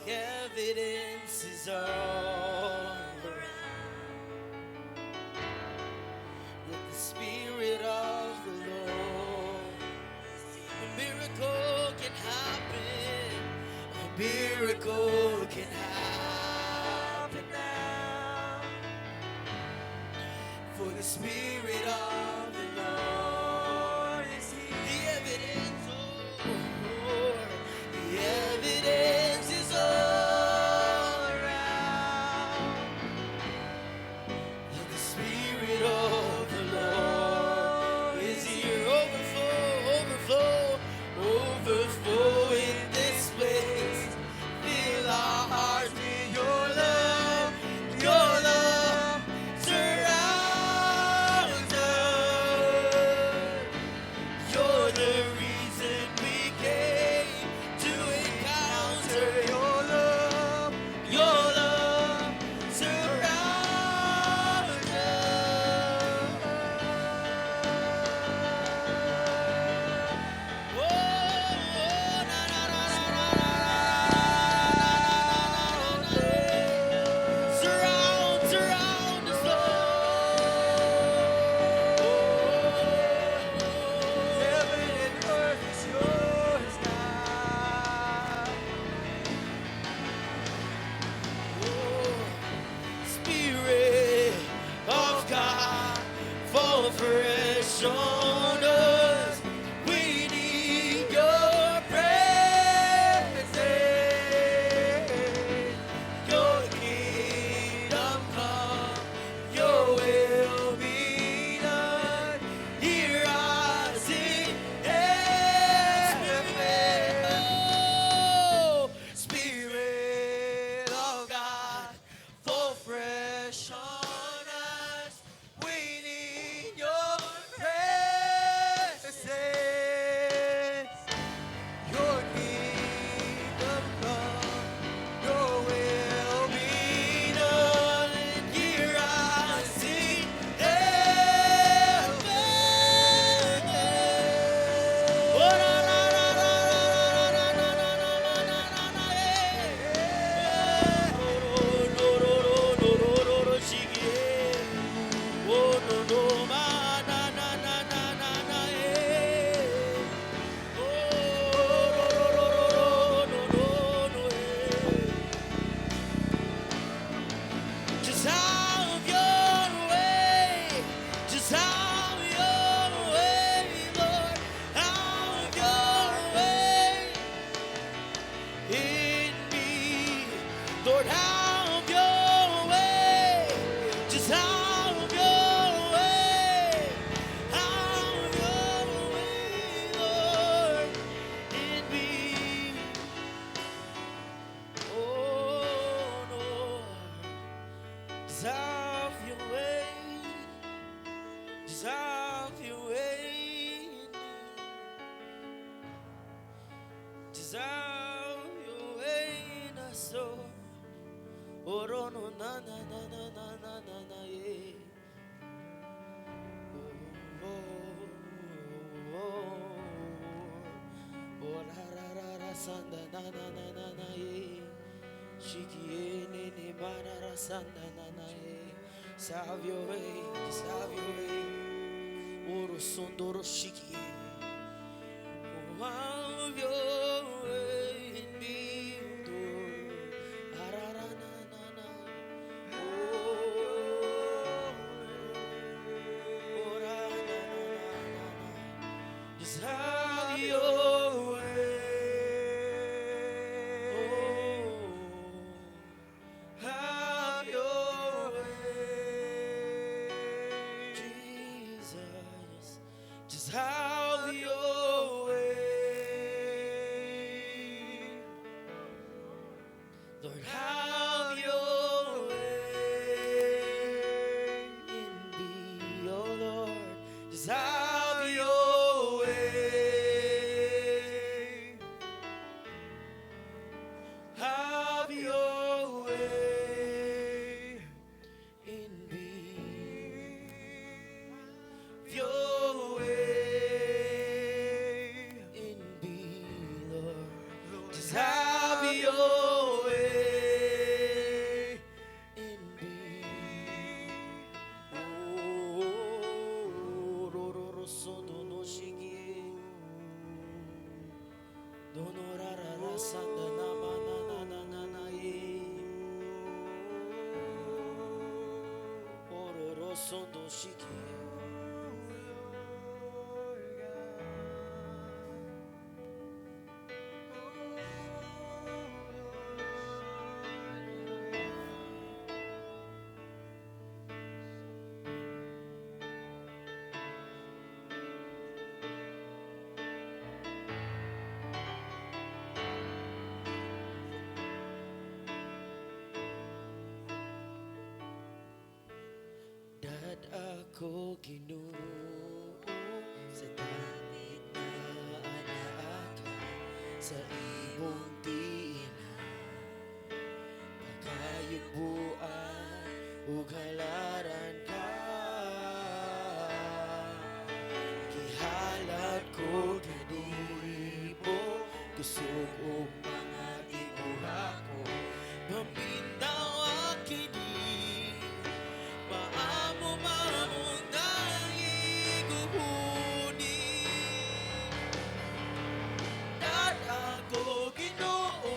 The evidence is all around that the Spirit of the Lord, a miracle can happen. A miracle can happen now. For the Spirit of the Lord is here. The evidence, oh, the evidence is all around that the Spirit of the Lord is here. Overflow, overflow, overflow in this place. Fill our hearts with your love. Your love surrounds us. You're the reason we came to encounter your love. Your love surrounds us. Oh, na, na, na, na, na, na, na, na, na, na. Surround, surround us, Lord. Heaven and earth is yours now. Oh, Spirit of God, fall fresh on us. We need your presence. Your kingdom come, your will be done. Here as in heaven. Oh, Spirit of God, fall fresh on us. We need your presence. Your kingdom come, your will be done here as in heaven. Oh, na, na, na, na, na, na, na, na, na, na, na, na, eh. Oh, no, no, no, no, no, no, no, shiki, eh. Oh, no, ma, na, na, na, na, na, na, eh. Oh, no, no, no, no, no, no, no, eh. Just have your way. Just have your way, Lord. Have your way in me. Lord, have your way. Just have your way. Have your way, Lord, in me. Oh, Lord. Just have your way. Just have your way in me. Just have your way in us, Lord. Oh, no, no, na, na, na, na, na, na, na, na, yeah. Oh, oh, ra, ra, ra, ra, sanda, na, na, na, na, na, yeah. Shiki, eh, ne, ne, ma, na, ra, sanda, na, na, yeah. Have your way, just have your way. Oro, sondoro, shiki, eh. Oh, have your way in me, Lord. Arara, na, na, na. Oh, oh, ra, na, na, na, na, na. Just have your way. Oh, have your way, Jesus. Just have your way. Lord, have your way in me, oh Lord. Just have your way. Have your Sondo shiki. Dad ako Ginoo sa dapit na anaa ka sa imong tiil, pagayubuan ug halaran ka. Gihalad ko kanimo kusog ug mga tinguha ko, paminawa kini, maamo maong nangiguhuni. Dad ako Ginoo,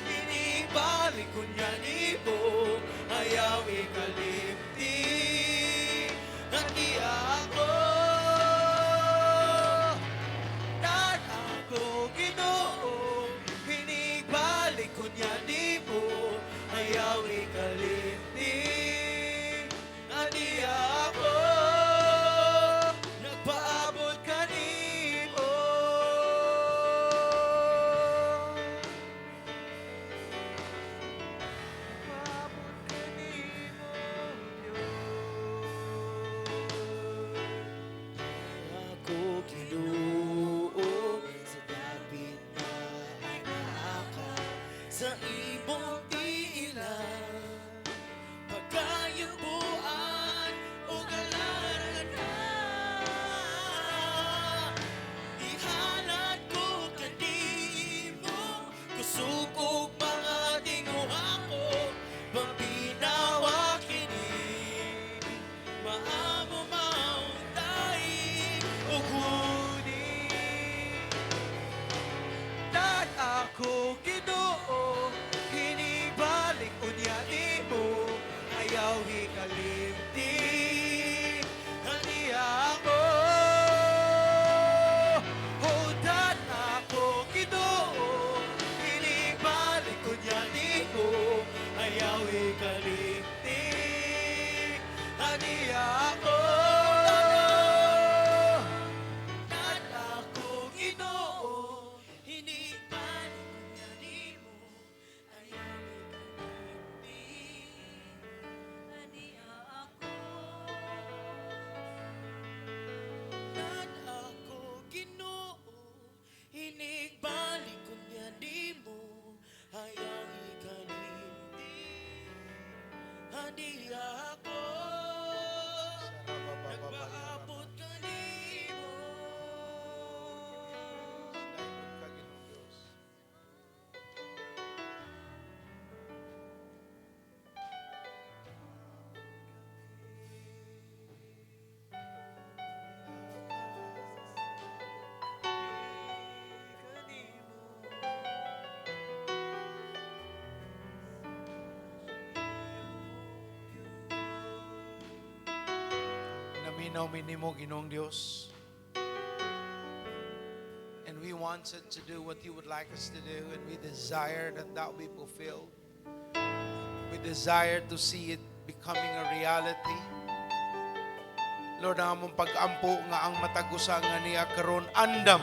inibalik ko niya nimo, ayaw ikalimti Nandiya ako. Dad ako Ginoo, inibalik ko niya nimo, ayaw ikalimti Nandiya ako, nagpaabot kanimo. Nagpaabot kanimo, Diyos. Ako Ginoo sa dapit na anaa ka sa imong tiil, pagayubuan ug halaran ka. Ihalad ko kanimo kusog ug mga tinguha ko, paminawa kini, maamo maong daig ug huni. Dad ako Ginoo, hinibalik unya nimo, ayaw hikalimti Aniya ako. Oh, dad ako Ginoo, hinibalik unya nimo, ayaw hikalimti Aniya ako. Dad ako Ginoo, hinibalik ko niya nimo, ayaw ikalimti Aniya ako. Dad ako Ginoo, hinigbalik ko niya nimo, ayaw ikalimti Aniya ako, nagpaabot kanimo. Daygon ka, Ginoong Diyos. Naminaw mi nimo, Ginoong Diyos. And we wanted to do what you would like us to do, and we desire that that be fulfilled. We desire to see it becoming a reality. Lord, ang among pag-ampo nga ang matag usa nga niya karon andam.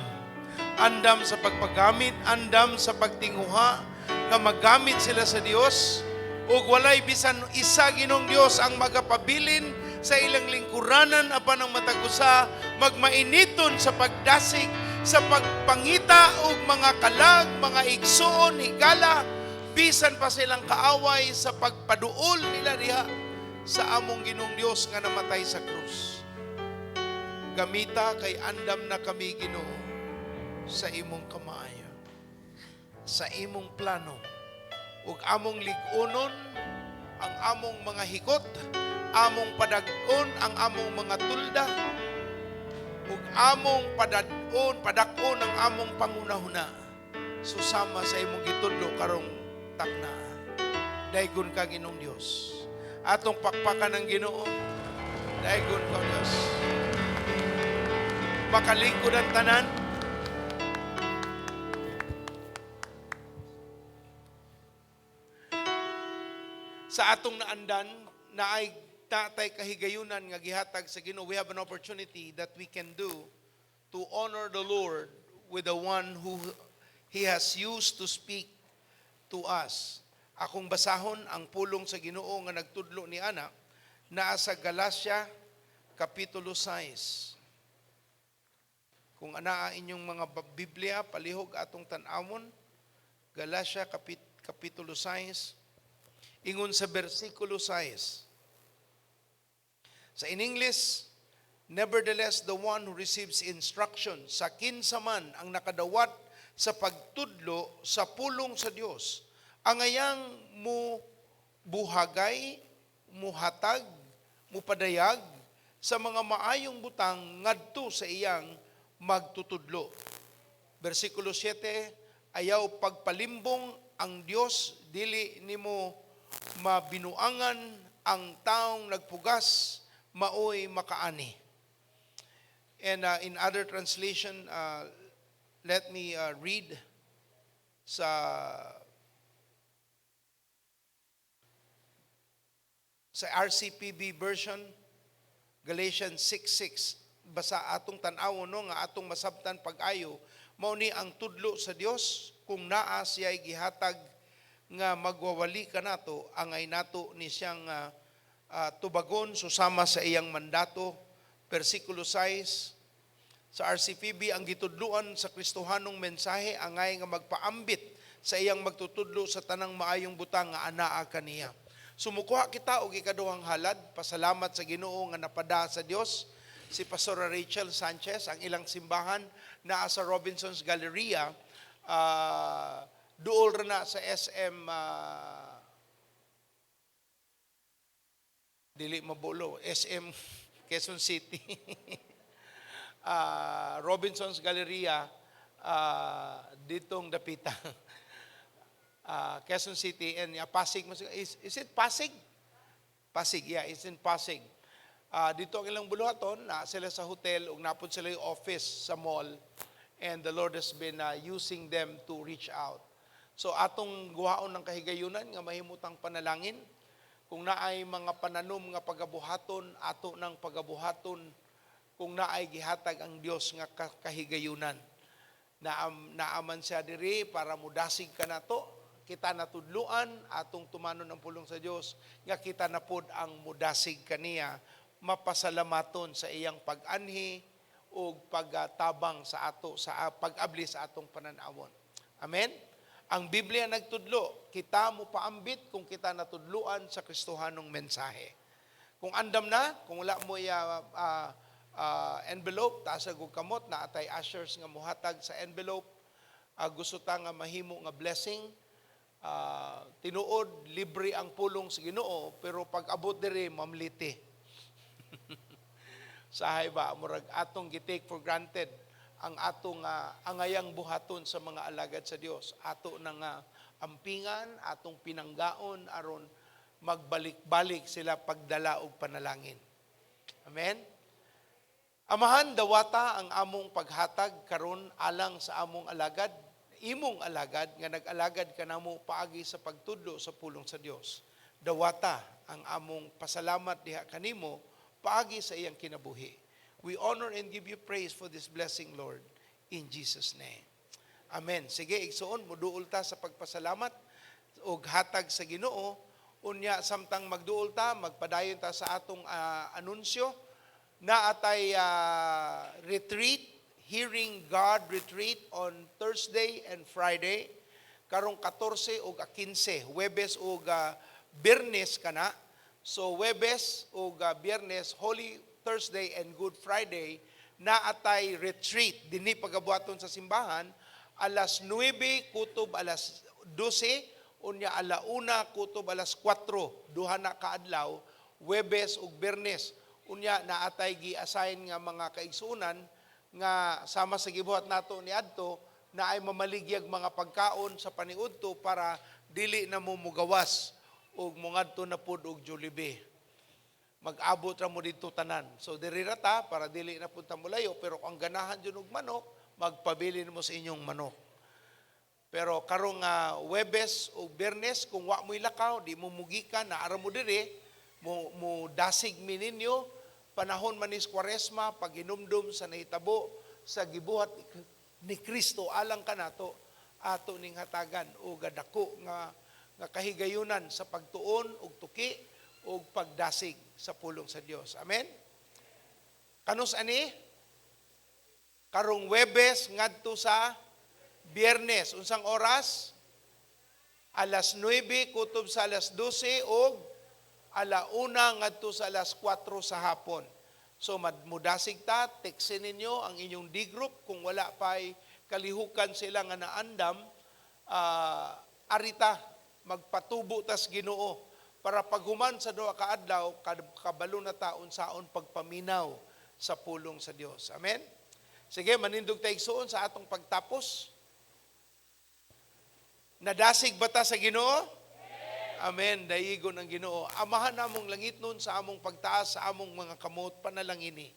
Andam sa pagpagamit, andam sa pagtinguha, nga magamit sila sa Dios ug walay bisan isa, Ginoong Dios, ang magapabilin sa ilang lingkuranan apan ang matag usa magmainiton sa pagdasig, sa pagpangita og mga kalag, mga igsuon, higala, bisan pa silang kaaway, sa pagpaduol nila diha sa among Ginoong Dios nga namatay sa krus. Gamita kay andam na kami, Ginoo, sa imong kamaayo, sa imong plano, ug among lig-unon ang among mga hikot, among padag-on ang among mga tulda, ug among padad-on, padak-on ang among pangunahuna susama sa imong gitudlo karong takna. Daygon ka, Ginoong Dios. Atong pakpakan ang Ginoo. Daygon ka, Diyos. Makalingkod ang tanan. Sa atong naandan, naay tatay kahigayunan nga gihatag sa Ginoo. We have an opportunity that we can do to honor the Lord with the one who He has used to speak to us. Akong basahon ang pulong sa Ginoo nga nagtudlo ni ana, naa sa Galatia kapitulo 6. Kung anaa inyong mga Biblia, palihog atong tan-awon. Galatia kapitulo 6, ingon sa bersikulo 6. Sa in English, "Nevertheless, the one who receives instruction sa kinsa man ang nakadawat sa pagtudlo sa pulong sa Dios, angayang mo buhagay, muhatag, mupadayag sa mga maayong butang ngadto sa iyang magtutudlo." Bersikulo 7, "Ayaw pagpalimbong ang Dios, dili nimo mabinuangan ang taong nagpugas maoy makaani." And in other translation, let me read sa RCPB version, Galatians 6:6. Basta atong tan-awon, no, nga atong masabtan pag-ayo, mao ni ang tudlo sa Dios. Kung naa siya'y gihatag nga magwawali kanato, angay nato ni siyang tubagon susama sa iyang mandato. Versikulo 6 sa RCPB, "Ang gitudloan sa Kristohanong mensahe angay nga magpaambit sa iyang magtutudlo sa tanang maayong butang nga anaa kaniya." Sumukuha kita og ikaduhang halad, pasalamat sa Ginoo nga napada sa Dios si Pastora Rachel Sanchez. Ang ilang simbahan naa sa Robinson's Galleria, duol ra na sa SM, dili mabulo, SM Quezon City. Robinson's Galleria, ditong dapita. Quezon City and Pasig. Is it Pasig? Pasig, yeah, it's in Pasig. Dito ang ilang buluhaton, na sila sa hotel ug napod sila yung office sa mall, and the Lord has been using them to reach out. So atong guhaon ng kahigayunan nga mahimutang panalangin. Kung naay mga pananom nga pagabuhaton, ato ng pagabuhaton kung naay gihatag ang Dios nga kahigayunan. Naaman siya diri para mudasig kanato, kita natudluan, atong tumanon ang pulong sa Dios nga kita na pod ang mudasig kaniya, mapasalamaton sa iyang pag-anhi ug pagtabang sa ato sa pag-abli sa atong pananawon. Amen. Ang Biblia nagtudlo, kita mo paambit kung kita natudluan sa Kristohanong mensahe. Kung andam na, kung wala mo ya envelope, taas og kamot, na atay ushers nga muhatag sa envelope. Gusto ta nga mahimo nga blessing. Tinuod libre ang pulong sa Ginoo, pero pag abot diri, mamliti. Sahay ba, murag atong gi-take for granted ang atong angayang buhaton sa mga alagad sa Dios. Ato na nga ampingan, atong pinanggaon aron magbalik-balik sila pagdala og panalangin. Amen. Amahan, dawata ang among paghatag karon alang sa among alagad, imong alagad nga nag-alagad kanamo paagi sa pagtudlo sa pulong sa Dios. Dawata ang among pasalamat diha kanimo paagi sa iyang kinabuhi. We honor and give you praise for this blessing, Lord, in Jesus' name. Amen. Sige, igsuon, muduol ta sa pagpasalamat og hatag sa Ginoo. Unya, samtang magduol ta, magpadayon ta sa atong anunsyo na atay retreat, Hearing God retreat on Thursday and Friday, karong 14 ug 15, Huwebes ug Biyernes kana. So Huwebes ug Biyernes, Holy Thursday and Good Friday, na atay retreat dinhi pagabuhaton sa simbahan alas 9 kutob alas 12, unya ala 1 kutob alas 4, duha na kaadlaw, Huwebes ug Biyernes. Unya naatay gi-assign nga mga kaigsuonan nga sama sa gibuhat nato ni adto na ay mamaligyag mga pagkaon sa paniudto para dili na mo mugawas ug mongadto na pud og Jollibee. Mag-abot ra mo didto tanan. So diri ra ta para dili na punta mo layo, pero kung ganahan jud og manok, magpabilin mo sa inyong manok. Pero karong Webes o Biyernes, kung wa mo'y lakaw, di mo mugikan, naara mo diri, mo dasig mi ninyo, panahon man is Kwaresma, paghinumdum sa nahitabo sa gibuhat ni Kristo alang kanato, ato ning hatagan og dako nga kahigayunan sa pagtuon og tuki og pagdasig sa pulong sa Dios. Amen. Kanus ani? Karong Webes ngadto sa Biyernes, unsang oras? Alas 9 kutob sa alas 12 og ala-una ngadto sa alas 4 sa hapon. So mudasig ta, teksin ninyo ang inyong D-group kung wala pa'y kalihukan sila nga naandam, arita magpatubo tas Ginoo para paghuman sa duha ka adlaw kabalo na ta unsaon pagpaminaw sa pulong sa Dios. Amen. Sige, manindog ta, igsuon, sa atong pagtapos. Nadasig ba ta sa Ginoo? Amen. Daigon ang Ginoo. Amahan namong langitnon, sa among pagtaas sa among mga kamot, panalangini.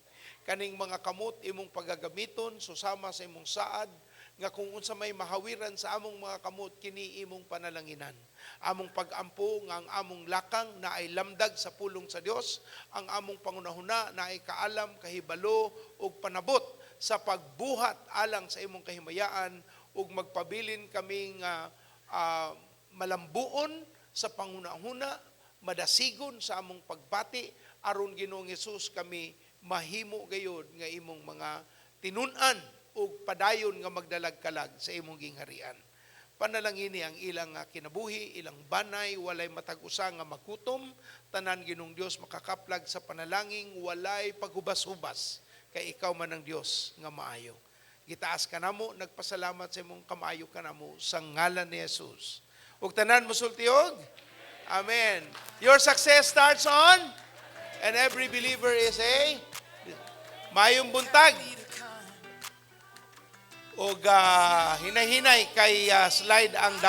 Kaning mga kamot imong pagagamiton susama sa imong saad nga kung unsa may mahawiran sa among mga kamot, kini imong panalanginan. Among pagampo nga ang among lakang na ay lamdag sa pulong sa Dios, ang among pangunahuna na ay kaalam, kahibalo ug panabot sa pagbuhat alang sa imong kahimayaan, ug magpabilin kaming malambuon sa panghunahuna, madasigon sa among pagbati, aron, Ginoong Hesus, kami mahimo gayod nga imong mga tinun-an ug padayon nga magdalag kalag sa imong gingharian. Panalangini ang ilang nga kinabuhi, ilang banay, walay matag usa nga magutom, tanan, Ginoong Dios, makakaplag sa panalangin, walay paghubas-hubas, kay ikaw man ang Dios nga maayo. Gitaas ka namo, nagpasalamat sa imong kamaayo kanamo sa ngalan ni Jesus. Ug tanan mosulti og Amen. Your success starts on and every believer is a mayong buntag. Og hinay-hinay kay slide ang